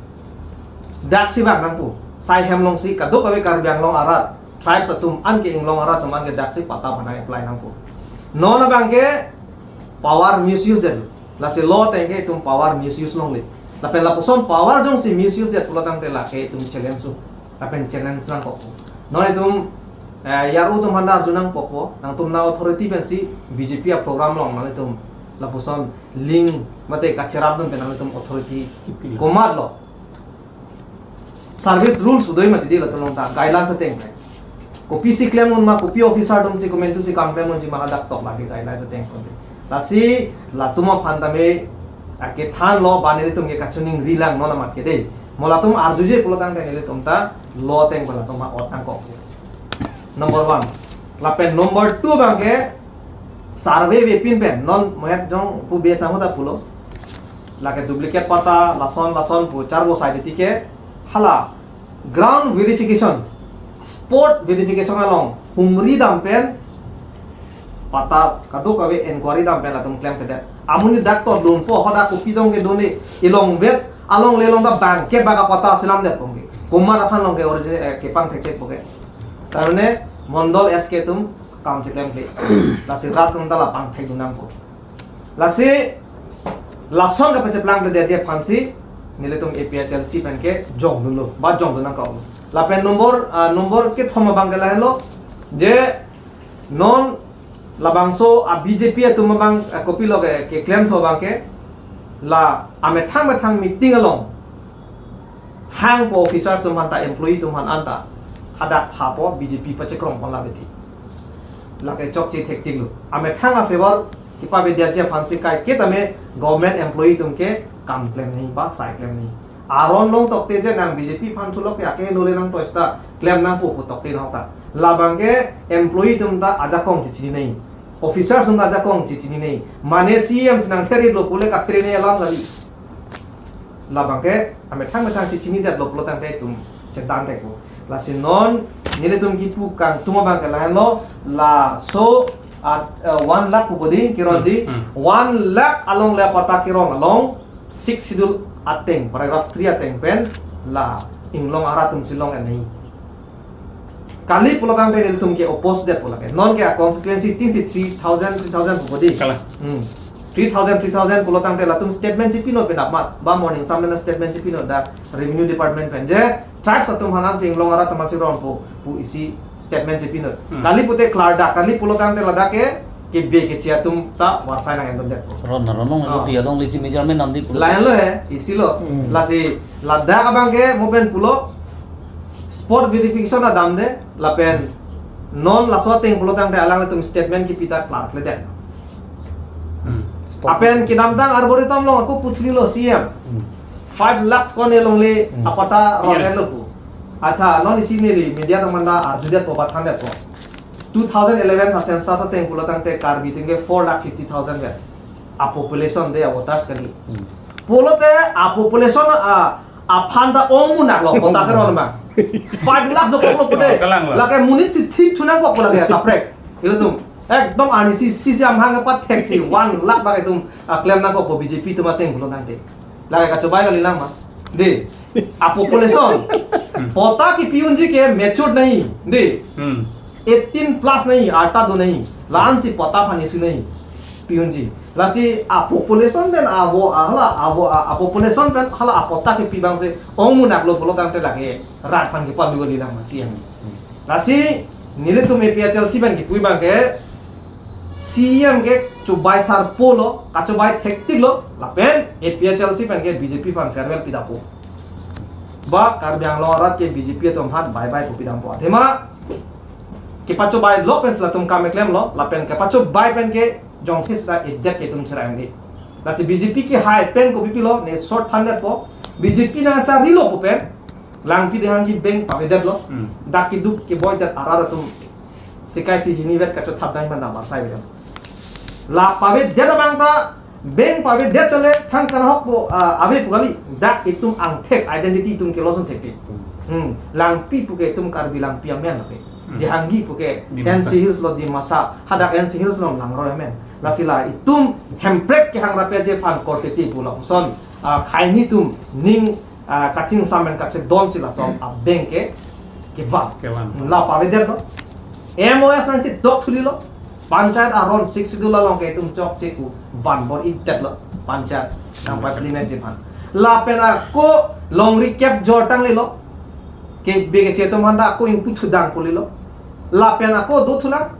Daksi vang nangpo. Sai hem alongsi kadokave Karbi Anglong arat, tribes atum an ke, Inglong arat atum an ke daksi patta aphan nang-apply nangpo. Non abang ke power misuse det. Lasi law ateng ke itum power misuse longle. Lapen lapuson power jongsi misuse det pulo tangte lake itum challenge su. Lapen challenge nangkok. Non itum, eh, yar utum handar ju nangkokpo. Nangtum nang authority pensi B J P a-program along nang itum lapuson link mate kacherapdun pen nang itum authority. Kipilo. Komatlo. Service rules pu do mati di latum along ta, guidelines ateng pen. Kopisi klem un ma, kopi officer atumsi komantusi kam klem unji ma, hadak tok lake guidelines ateng pen. Lasi latum aphan tame, ah, kethanlo, ba nelitum ke kachiningri lang non amat ke dei. Mo latum arjuje pulo tangte nelitum ta law ateng pen latum a'ot nangkok. Number one. Lapen number two abang ke survey avepin pen, non mohet jong pu besa ahut ta pulo. Lake duplicate patta, lason lason pu charvo sai titi ke, hala ground verification, spot verification along humri dam pen, patta kadokave enquiry dam pen latum klemkledet. Amonit dak todunpo, hadak kopi dong ke done, ilong vet, alongle along ta bangke baka patta selam det pon ke. Komat aphan along ke origin, eh, kepangthekthekpo ke. Karone mondol S K atum kam cheklemkle. Lasi rat atum ta la pangthekdun nangpo. Lasi lason kapacheplang pledetji aphansi nelitum A P H L C pen ke jongdunlo, ba jongdun nangkoklo. Lapen number, ah, number kethom abang ke lahenlo, je non labangso a-B J P atum abang, ah, kopilo ke, keklemthu abang ke, la amethang methang meeting along hangpo officers atum aphan ta, employee atum aphan anta, hadak phapo, B J P pachekrong pon la beti. Lake chokche thektiklo. Amethang a-favor kepavedetji aphansi kaiketa me government employee atum ke kam klem nangji ba sai klem nangji. Aron long tokte je nang B J P aphan thulok ke ake nole nang toista klem nangpo pu tokte nahok ta. Labang ke employee atum ta ajakong chechini nangji. Officers atum ta ajakong chechini nangji. Mane C M si nangther-iklo pule kather-ik nangji alam kali. Labang ke amethang methang chechinidetlo pulo tangte itum chedan thekpo. Lasi non nelitum kipu kangtung abang ke lahenlo, laso at, eh, one lakh pu bodi keronji, Hmm, hmm. One lakh alongle patta keron along Sixth Schedule ateng, paragraph three ateng pen la Inglong arat atumsi long-en nangji. Kali pulo tangte nelitum ke oppose detpo lake. Non ke a-constituency tin si three thousand, three thousand pu bodi. Kalang. Hmm. Three thousand, three thousand pulo tangte latum statement chepinoi penap mat. Ba morning samena statement chepinoi dak revenue department pen je tribes atum aphan si Inglong arat atum aphansi ronpo pu isi statement chepinoi. Hmm. Kali pute klardak, kali pulo tangte ladak ke, kebe keche atum ta varsai nang-endun detpo. Ron na ron long, Ah. Lo dia long lisi measurement namdi pulo. Lahenlo he, isi lo. Hmm. Lasi ladak abang ke mo pen pulo spot verification ta damde, lapen non laso ateng pulo tangte alanglitum statement kipi ta klarkledet. Hmm. Lapen kedamtang Arboretum along ako puthlilo C M. Hmm. Five lakhs ko-an alongle Hmm. apatta Yes. ronlo pu. Accha, non isi neli media atum aphanta arjudetpo, pathandetpo. Two thousand eleven a-census ateng pulo tangte Karbi atum ke four lakh fifty thousand ke a-population de, a-voters kali. Hmm. Pulote a-population a, aphan ta ongmu naklo, kota keron abang. Five lakhs dokoklo pute. Oh, kalang lo. Lake monit si thipthu nangkok lake kaprek. Ilitum. Ekdom arnisi, si si amahang kepatheksi one lakh bak itum, ah, klem nangkokpo B J P atum ateng pulo tangte. Lake kachobai kalilang ma. De. A-population. Patta kepi unji ke matured nangji. De. Hmm. Eighteen plus nangji, arta do nangji. La-ansi patta aphan issue nangji. Pi unji. Lasi a-population pen avo, a, hala avo, a, a-population pen hala apatta kepi abangsi ongmu naklo pulo tangte lake rat aphan kepalu kalilang ma C M. Lasi nelitum A P H L C pen kipu abang ke C M ke chobai sarpo lo, kachobai thektiklo, lapen A P H L C pen ke B J P aphan farewell pidampo. Ba Karbi Anglong arat ke B J P atum aphan bye bye pu pidampo. Athema kepachobailo pensi latum kam keklemlo, lapen kepachobai pen ke jongphis ta edet ke itum chera-en-e. Lasi B J P kehai pen kopi pilo, ne short thandetpo, B J P nangcharilo pu pen, Langpi Dehangi bank pavedetlo. Hmm. Dak keduk keboidet arat atum sekai si hini vet kachothap dang pen ta varsai vet. La pavedet abang ta bank pavedet chole thang kanahokpo, ah, ave pu kali. Dak itum angthek identity itum ke loson thekthek. Hmm. Langpi pu ke itum Karbi Langpi amen lake. Hmm. Dehangi pu ke Dimasa. N C Hills lo Dimasa. Hadak N C Hills lo Langroi amen. Lasi la itum Hemprek kehang rapji aphan korte ti pu lapuson, ah, khei ni atum ning ah, kachingsamen kachedon si lason abeng ke kevan. Kevan. La pavedetlo. M O S nangchedok thulilo. Panchayat aron Sixth Schedule along ke itum chokche ku van bor-idetlo. Panchayat nangpapli nangji aphan. Lapen ako longri kep jor tanglilo. Ke bege chetum handa ako ingpu thudang pulilo. Lapen ako do thulang.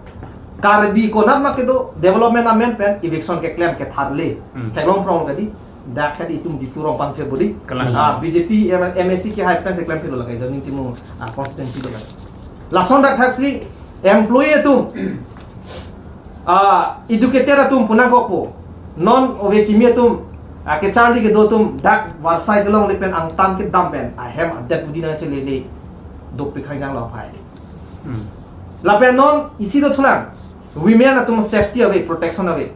Karbi konat ma kedo development amen pen eviction keklem ketharle. Hmm. Theklong prong kadi. Dak hadi itum Diphu Rongpang thir bodi. Kalang. Ah, B J P M-, M A C kehai pen si klem philo lake, Joining Timung, ah, constituency lo lake. Lason dak thaksi employee atum, ah, educated atum punang kokpo. Non ove kimi atum, ah, kecharli kedo atum dak varsai kelongle pen angtan kedam pen ahem adet budi nangchelele dopik khangjang lo aphai. Hmm. Lapen non isi do thulang, women atum safety ave, protection ave.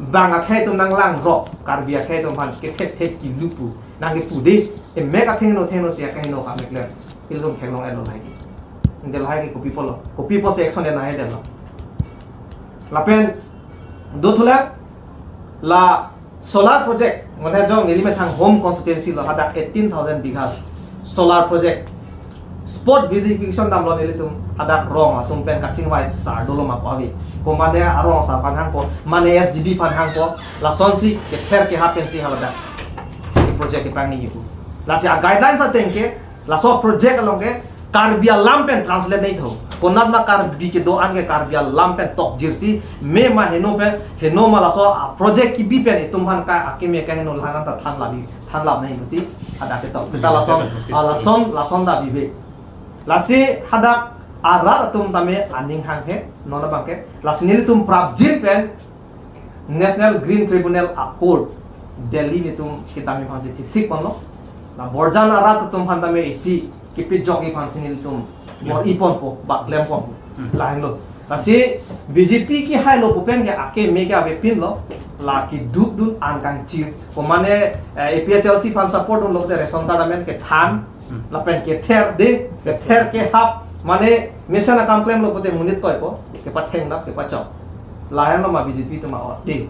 Bang akhei atum nanglangrok, Karbi akhei atum aphan kethek thek kilu pu, nangkepu de, emek athengno thengno si akaheno akam keklem. Ilitum theklong-etlo lahai ke. Ante lahai ke kopi pulo, kopi pusi action le nahai detlo. Lapen do thulang, la solar project, mane jong neli methang home constituency lo hadak eighteen thousand bighas solar project. Spot verification damlo nelitum hadak rong atum pen kachingvai sar dolo ma pu ave. Ko mane arong sar aphan hangpo, mane S G B aphan hangpo, lasonsi kether kehap pensi haladak project kepangni pu. Lasi a guidelines ateng ke, laso project along ke Karbi alam pen translate nai tho. Konat ma Karbi kedo-an ke Karbi alam pen tokjirsi, me ma heno pen, heno ma laso a project kebi pen itum aphan ka akeme kaheno lahanan ta thanlap nai, thanlap nai pusi hadak ketok. Seta lason, ah, lason, lason ta bibe. Lasi hadak arat atum tame aning hanghe, non abang ke. Lasi nelitum prapjin pen National Green Tribunal Accord Delhi nelitum kedam aphansi chesik ponlo. La borjan arat atum aphan tame isi kipit jok aphansi nelitum bor-i ponpo, bak klem ponpo. Hmm. Lahenlo. Lasi B J P kehai lo pu pen ke akeme ke avepinlo. La keduk dun an kangchir. Ko mane, eh, A P H L C aphan support dunlo te ration card amen kethan. Hmm. Lapen kether de, kether kehap, mane mesen akam klemlo pute monit toipo, kepatheng nap, kepachok. Lahenlo ma B J P atum a-ot de.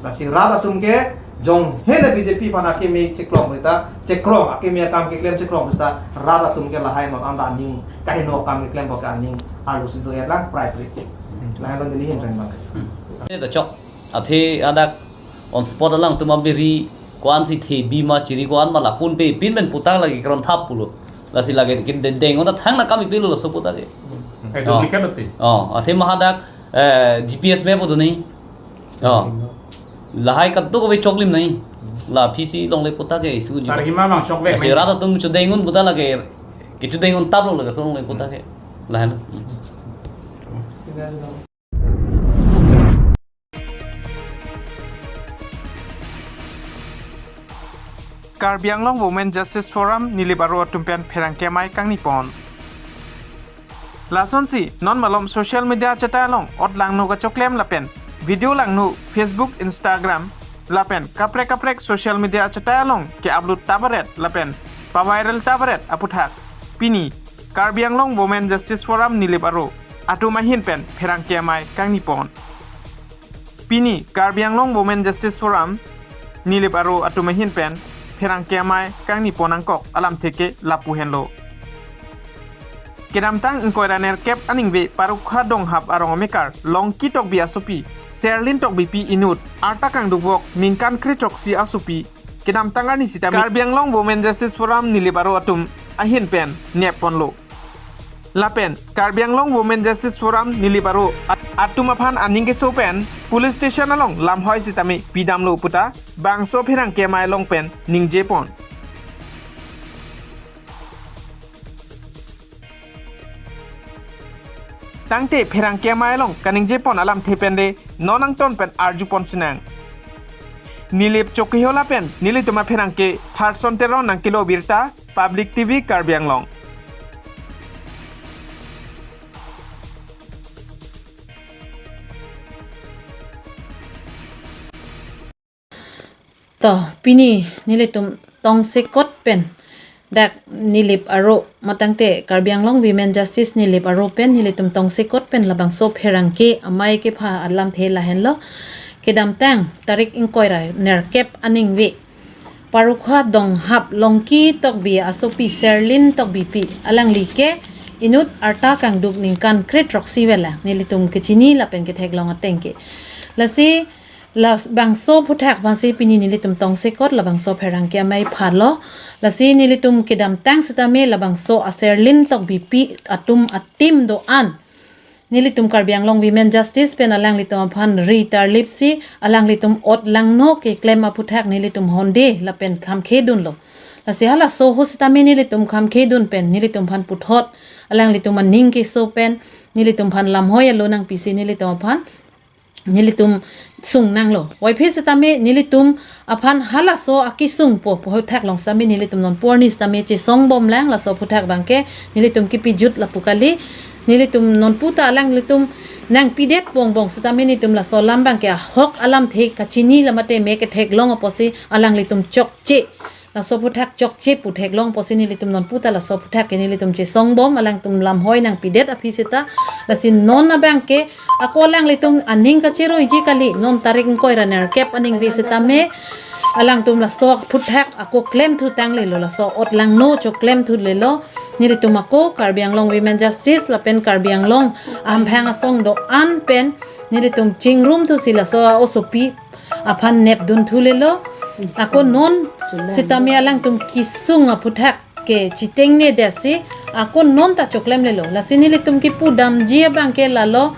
Lasi rat atum ke jong hele B J P aphan akeme cheklong pusita, chekrong, akeme akam keklem chekrong pusita, rat atum ke lahai non anta aning kaheno akam keklem pu ke aning arlo si do-et lang prai prai. Lahenlo neli hin reng bang. Hmm. Ini dah chok. Athe hadak on spot alangtum abiri ko-ansi thebi ma chiri ko-an ma lapu-an pe pin pen puta lake kron thap pulo. Lasi lake ke de-, deng-un ta thang na kami pilo laso puta ke. Eh, oh, duplicate lo te. Oh, athe ma hadak, eh, G P S map do nai. Oh. Lahai kadokave choklim nai. La aphi si longle puta ke isu. Sarhima bang chokvek nai. Rat atum chodeng-un puta lake. Ke chodeng-un tap lo lake so longle puta ke. Lahenlo. Karbi Anglong Women Justice Forum Nilip aro atum pen pherangke amei kangni pon. Lasonsi non malom social media achetai along ot langno kachoklem lapen video langno Facebook, Instagram lapen kaprek kaprek social media achetai along ke-upload tabaret lapen paviral tabaret aputhak pini Karbi Anglong Women Justice Forum Nilip aro atum ahin pen pherangke amei kangni pon. Pini Karbi Anglong Women Justice Forum Nilip aro atum ahin pen pherangke amei kangni pon angkok alamthe ke lapu henlo. Kedamtang ingkoi ra nerkep aningve Parukha Donghap arong amekar Longki Tokbi asopi Serlin Tokbipi inut arta kangdukvok ningkan kre throksi asopi kedamtang arni sitame Karbi Anglong Women Justice Forum Nilip aro atum ahin pen nep ponlo. Lapen Karbi Anglong Women Justice Forum Nilip aro at-, atum aphan aning keso pen police station along lamhoi sitame pidamlo puta bangso pherangke amei along pen ningje pon. Tangte pherangke amei along kaningje pon alamthe pen de non angton pen arju pon sinang. Nilip chokiheo lapen nelitum apherangke Tharson Teron nangkelo birta, Public T V Karbi Anglong. To, pini nelitum tongsekot pen dak Nilip aro matangte Karbi Anglong Women Justice Nilip aro pen nelitum tongsekot pen labangso pherangke amei kepha alamthe lahenlo. Kedamtang tarik ingkoi ra nerkep aningve Parukha Donghap Longki Tokbi asopi Serlin Tokbipi, alangli ke inut arta kangduk ningkan kre-throksi vel lang, nelitum kechini lapen ketheklong ateng ke. Lasi labangso aphuthak aphansi pini nelitum tongsekot labangso pherangke amei phalo. Lasi nelitum kedamtang setame labangso aSerlin Tokbipi atum a-team do-an nelitum Karbi Anglong Women Justice pen alanglitum aphan ri tarlipsi alanglitum ot langno keklem aphuthak nelitum honde lapen khamkhedunlo. Lasi halaso ahut setame nelitum khamkhedun pen nelitum aphan puthot, alanglitum aning keso pen nelitum aphan lamhoi alo nangpisi nelitum aphan, nelitum sung nanglo. Puvoiphit setame nelitum aphan halaso akesung pu aphuthak along setame nelitum non pu arni setame chesong bom lang, laso aphuthak abangke nelitum kipijut lapu kali. Nelitum non puta alanglitum nangpidet bongbong setame nelitum laso alam abangke ahok alamthe kachini la mate me ketheklong apotsi alanglitum chokche, laso aphuthak chokche pu theklong apotsi nelitum non puta laso aphuthak ke nelitum chesong bom, alangtum lamhoi nangpidet aphi seta. Lasi non abangke ako alanglitum aning kacheroiji kali, non tarik ingkoi ra nerkep aningve setame alangtum laso aphuthak ako klemthu tanglelo, laso ot langno choklem thulelo. Nelitum ako Karbi Anglong Women Justice lapen Karbi Anglong Hamphang Asong do-an pen nelitum chingrumthusi laso a-osopi aphan nepdun thulelo. Ako non setame alangtum kesung aphuthak ke chitengnedetsi ako non ta choklemlelo. Lasi nelitum kipudamji abangke lalo,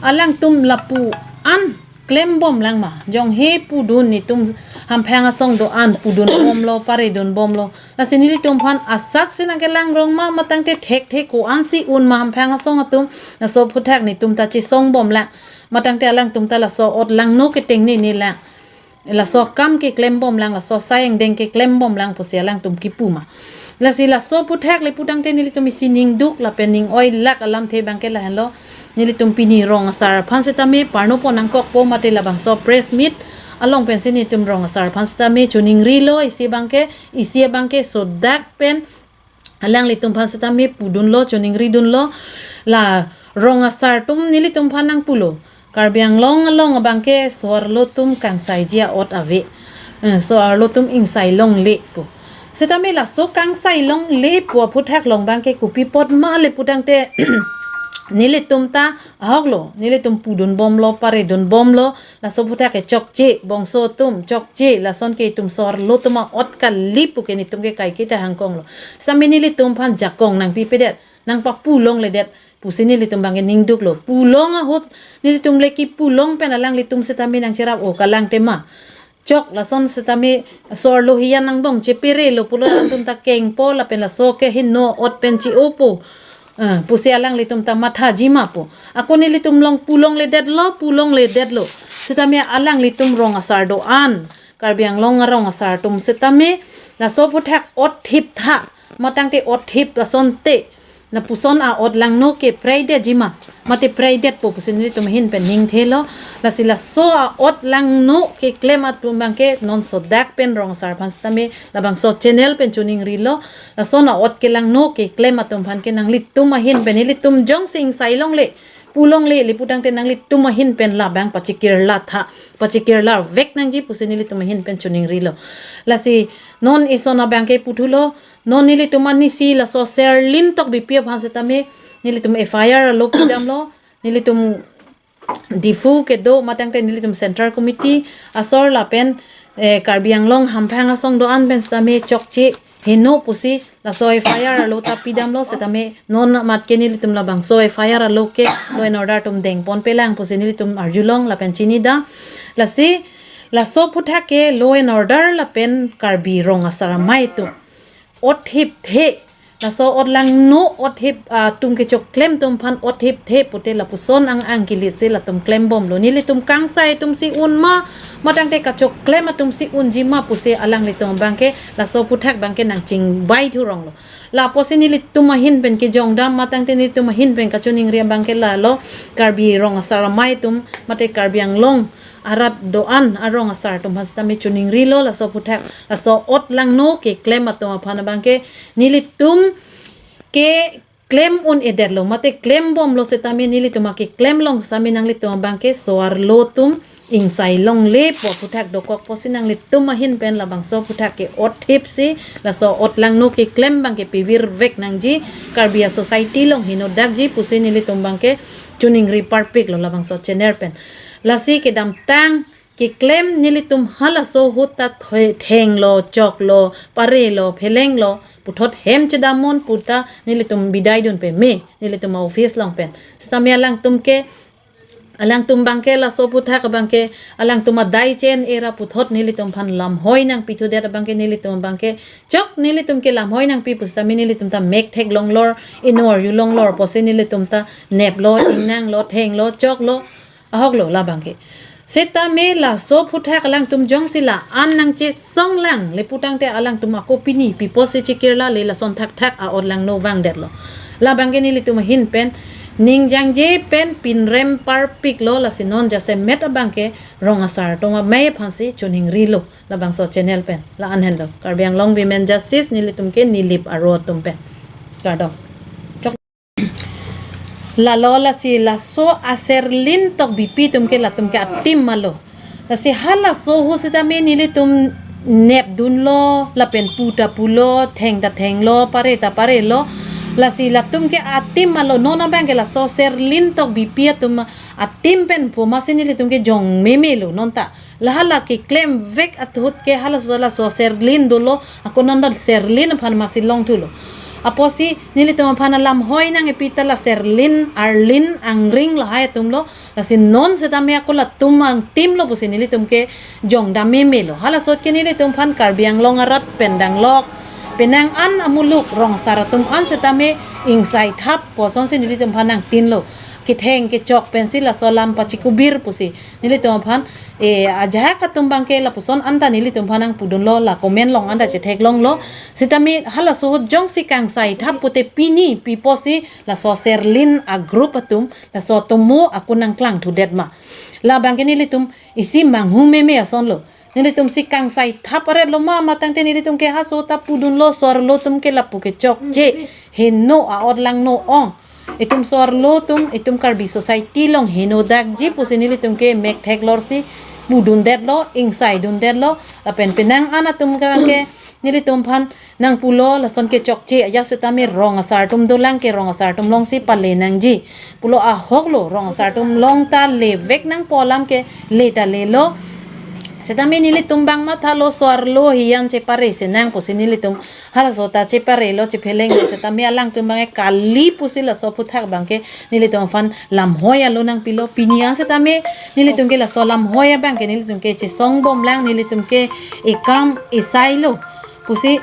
alangtum lapu-an klem bom lang ma, jonghe pudun netum Hamphang Asong do-an pudun bomlo, paredun bomlo. Lasi nelitum aphan asatsi nangkelang rong ma, matangte thekthe ko-ansi un ma Hamphang Asong atum, laso aphuthak netum ta chesong bom lang, matangte alangtum ta laso ot langno ketengnene lang, laso akam keklem bom lang, laso asai angdeng keklem bom lang pusi alangtum kipu ma. Lasi laso aphuthak le putangte nelitum isi ningduk lapen ning-oilak alamthe abangke lahenlo. Nelitum pini rong asar aphan setame parnopon nangkokpo mate labangso press meet along pensi nelitum rong asar aphan setame choningrilo, isi abangke, isi abangke sodak pen alanglitum aphan setame pudunlo, choningridunlo. La rong asar atum nelitum aphan nangpulo, Karbi Anglong along abangke so-arlo atum kangsaiji a-ot ave. Eh, so-arlo atum ingsai longle pu. Setame laso kangsai longle pu aphuthak along abangke kopi apot ma le putangte nelitum ta ahoklo, nelitum pudun bomlo, paredun bomlo, laso aphuthak ke chokche, bongso atum chokche, lason ke itum so-arlo atum a-ot kali pu ke netum ke kaiketa hangkonglo. Setame nelitum aphan jakong nangpipedet, nangpapu longledet pusi nelitum abangke ningduklo. Pu long ahut nelitum le kipu long pen alanglitum setame nangcherap, o kalang tema. Chok lason setame so-arlo hiyan angbong cheperelo pulo, alangtum ta kengpo lapen laso ke heno ot pen che-opo, eh, pusi alanglitum ta mathaji ma pu. Ako nelitum along pu longledetlo, pu longledetlo. Setame alanglitum rong asar do-an, Karbi Anglong arong asar atum setame laso aphuthak ot thiptha, matangte ot thip asonte lapuson a-ot langno ke preidetji ma, mate preidetpo pusi nelitum ahin pen ningthelo. Lasi laso a-ot langno keklem atum abangke non sodak pen rong asar aphan setame labangso channel pen choningrilo. Lason a-ot kelangno keklem atum aphan ke nanglitum ahin pen, nelitum jongsi ingsai longle, pu longle le putangte nanglitum ahin pen labang pachikirla tha, pachikirla vek nangji pusi nelitum ahin pen choningrilo. Lasi non ison abangke puthulo, non nelitum anisi laso Serlin Tokbipi aphan setame nelitum F I R alo pidamlo, nelitum Diphu kedo matangte nelitum Central Committee asor lapen, eh, Karbi Anglong Hamphang Asong do-an pen setame chokche heno pusi laso F I R alo ta pidamlo. Setame non amat ke nelitum labangso F I R alo ke law and order atum dengponpelang pusi nelitum arjulong lapen chinidam. Lasi laso aphuthak ke law and order lapen Karbi rong asar amei atum ot thipthe, laso ot langno ot thip, ah, atum kechoklem atum aphan ot thipthe pute lapuson ang ang kilit si latum klembomlo. Nelitum kangsai atumsi un ma, matangte kachoklem atumsi unji ma pusi alanglitum abangke laso aphuthak abangke nangchingbai thuronglo. Lapusi nelitum ahin pen kejongdam matangte nelitum ahin pen kachoningri abangke lalo, Karbi rong asar amei atum mate Karbi Anglong arat do-an arong asar atum aphan setame choningrilo laso aphuthak. Laso ot langno keklem atum aphan abangke nelitum keklem un-edetlo mate klembomlo setame nelitum akeklem along setame nanglitum abangke so-arlo atum ingsai longle pu aphuthak dokok pusi nanglitum ahin pen labangso aphuthak ke-otthip si laso otlangno keklem abangke pivir vek nangji. Karbi a-society along henodak ji pusi nelitum abangke choningri parpiklo labangso channel pen. Lasi kedamtang keklem nelitum halaso ahut ta thoi-, thenglo, choklo, parelo, phelenglo, puthot hem chedam non puta nelitum bidai dun peme, nelitum a-office along pen. Sitame alangtum ke, alangtum abangke laso aphuthak abangke, alangtum adai chen era puthot nelitum aphan lamhoi nangpithudet abangke nelitum abangke, chok nelitum ke lamhoi nangpi pusitame nelitum ta mek theklonglor, inor yulonglor pusi nelitum ta neplo, ingnanglo, thenglo, choklo, ahoklo labangke. Sitame laso aphuthak alangtum jongsi la-an nangchesonglang le putangte alangtum ako pini pi pusi chekirla le lason thakthak a-otlangno vangdetlo. Labangke nelitum ahin pen ningjangje pen pinrem parpiklo, lasi non jasemet abangke rong asar atum amei aphansi choningrilo labangso channel pen. La-an henlo. Karbi Anglong Women Justice nelitum ke Nilip aro atum pen. Kardom. Lalo lasi laso a-Serlin Tokbipi atum ke latum ke a-team malo. Lasi halaso ahut sitame nelitum nepdunlo, lapen pu ta pulo, theng ta thenglo, pare ta parelo. Lasi latum ke a-team malo, non abangke laso Serlin Tokbipi atum a-team pen pu masi nelitum ke jong memelo non ta. La hala keklem vek ahut ke halaso laso Serlin dolo, ako non ta Serlin aphan masi longthulo. Apotsi nelitum aphan alamhoi nangkipi ta la Serlin, Arlin, Angring lahai atumlo, lasi non sitame ako latum a-team lo pusi nelitum ke jong dam memelo. Halaso ahut ke nelitum aphan Karbi Anglong arat pen danglok, penang an amuluk rong asar atum an sitame ingsai thap pu asonsi nelitum aphan nangtinlo. Ketheng kechok pensi laso alam pachikubir pusi nelitum aphan, eh, ajahak atum abangke lapuson anta nelitum aphan nangpudunlo, la comment along anta chetheklonglo. Sitame halaso ahut jongsi kangsai thap pute pini pi pusi laso Serlin a-group atum, laso atum mo ako nangklangthudet ma. Labangke nelitum isi manghu meme asonlo. Nelitum si kangsai thap aretlo ma, matangte nelitum ke halaso ta pudunlo, so-arlo atum ke lapu ke chokche, heno a-otlangno ong. Itum so-arlo atum, itum Karbi society along henodakji pusi nelitum ke mek theklorsi pudundetlo, ingsaidundetlo, lapen penang an atum ke abangke nelitum aphan nangpulo, lason ke chokche aja sitame rong asar atum dolang ke rong asar atum alongsi pale nangji pulo, ahoklo, rong asar atum along ta le vek nangpo alam ke le ta lelo. Sitame nelitum abang mathalo, so-arlo hiyan chepare senang pusi nelitum halaso ta cheparelo, chephelenglo, sitame alangtum abangke kali pusi laso aphuthak abangke nelitum aphan lamhoi alo nangpilo. Pini an sitame nelitum ke laso lamhoi abangke nelitum ke chesongbomlang, nelitum ke ekam esailo pusi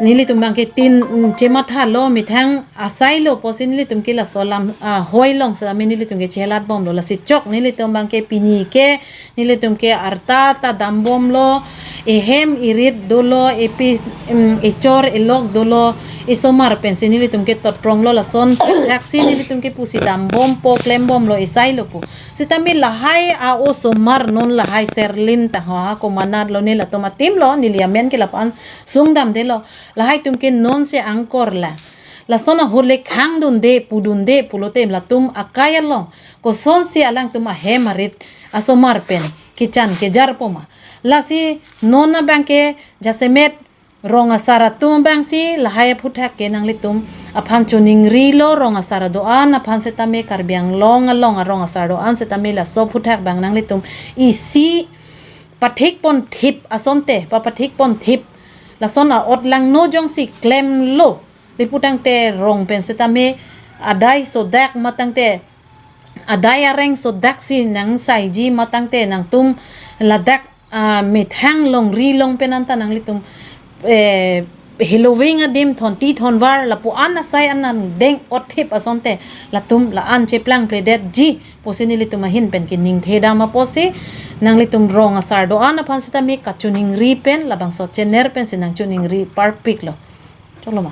nelitum abangke tin, mm, chemathalo, methang asailo pusi nelitum ke laso lam, ah, hoi along sitame nelitum ke chelatbomlo. Lasi chok nelitum abangke pini ke nelitum ke arta ta dambomlo, ehem erit dolo, epi, mm, echor elok dolo, esomar pensi nelitum ke totpronglo, lason thaksi nelitum ke pusi dambompo, klembomlo, esailo pu. Sitame lahai a-osomar non lahai Serlin tangho ha komanatlo, ne latum a-team lo, neli amen ke lapu-an sungdamdelo. Lahai atum ke nonsi angkor la. Lason ahut le khangdunde, pudunde pulote latum akai along kosonsi alangtum ahem arit asomar pen kechan kejarpo ma. Lasi non abangke jasemet rong asar atum abangsi lahai aphuthak ke nanglitum aphan choningrilo, rong asar do-an aphan sitame, Karbi Anglong along arong asar do-an sitame laso aphuthak abang nanglitum isi pathikponthip asonte, pa pathikponthip. Lason a-otlangno jongsi klemlo le putangte rong pen sitame adai sodak matangte, adai areng sodaksi nangsaiji matangte nangtum ladak, ah, methang longri along pen anta nanglitum, eh, heloving adim thonti thonvar lapu-an asai an nangdeng otthip asonte latum la-an cheplangpledetji pusi nelitum ahin pen keningthedam apotsi nanglitum rong asar do-an aphan sitame kachoningri pen labangso channel pensi nangchoningri parpiklo. Choklo ma.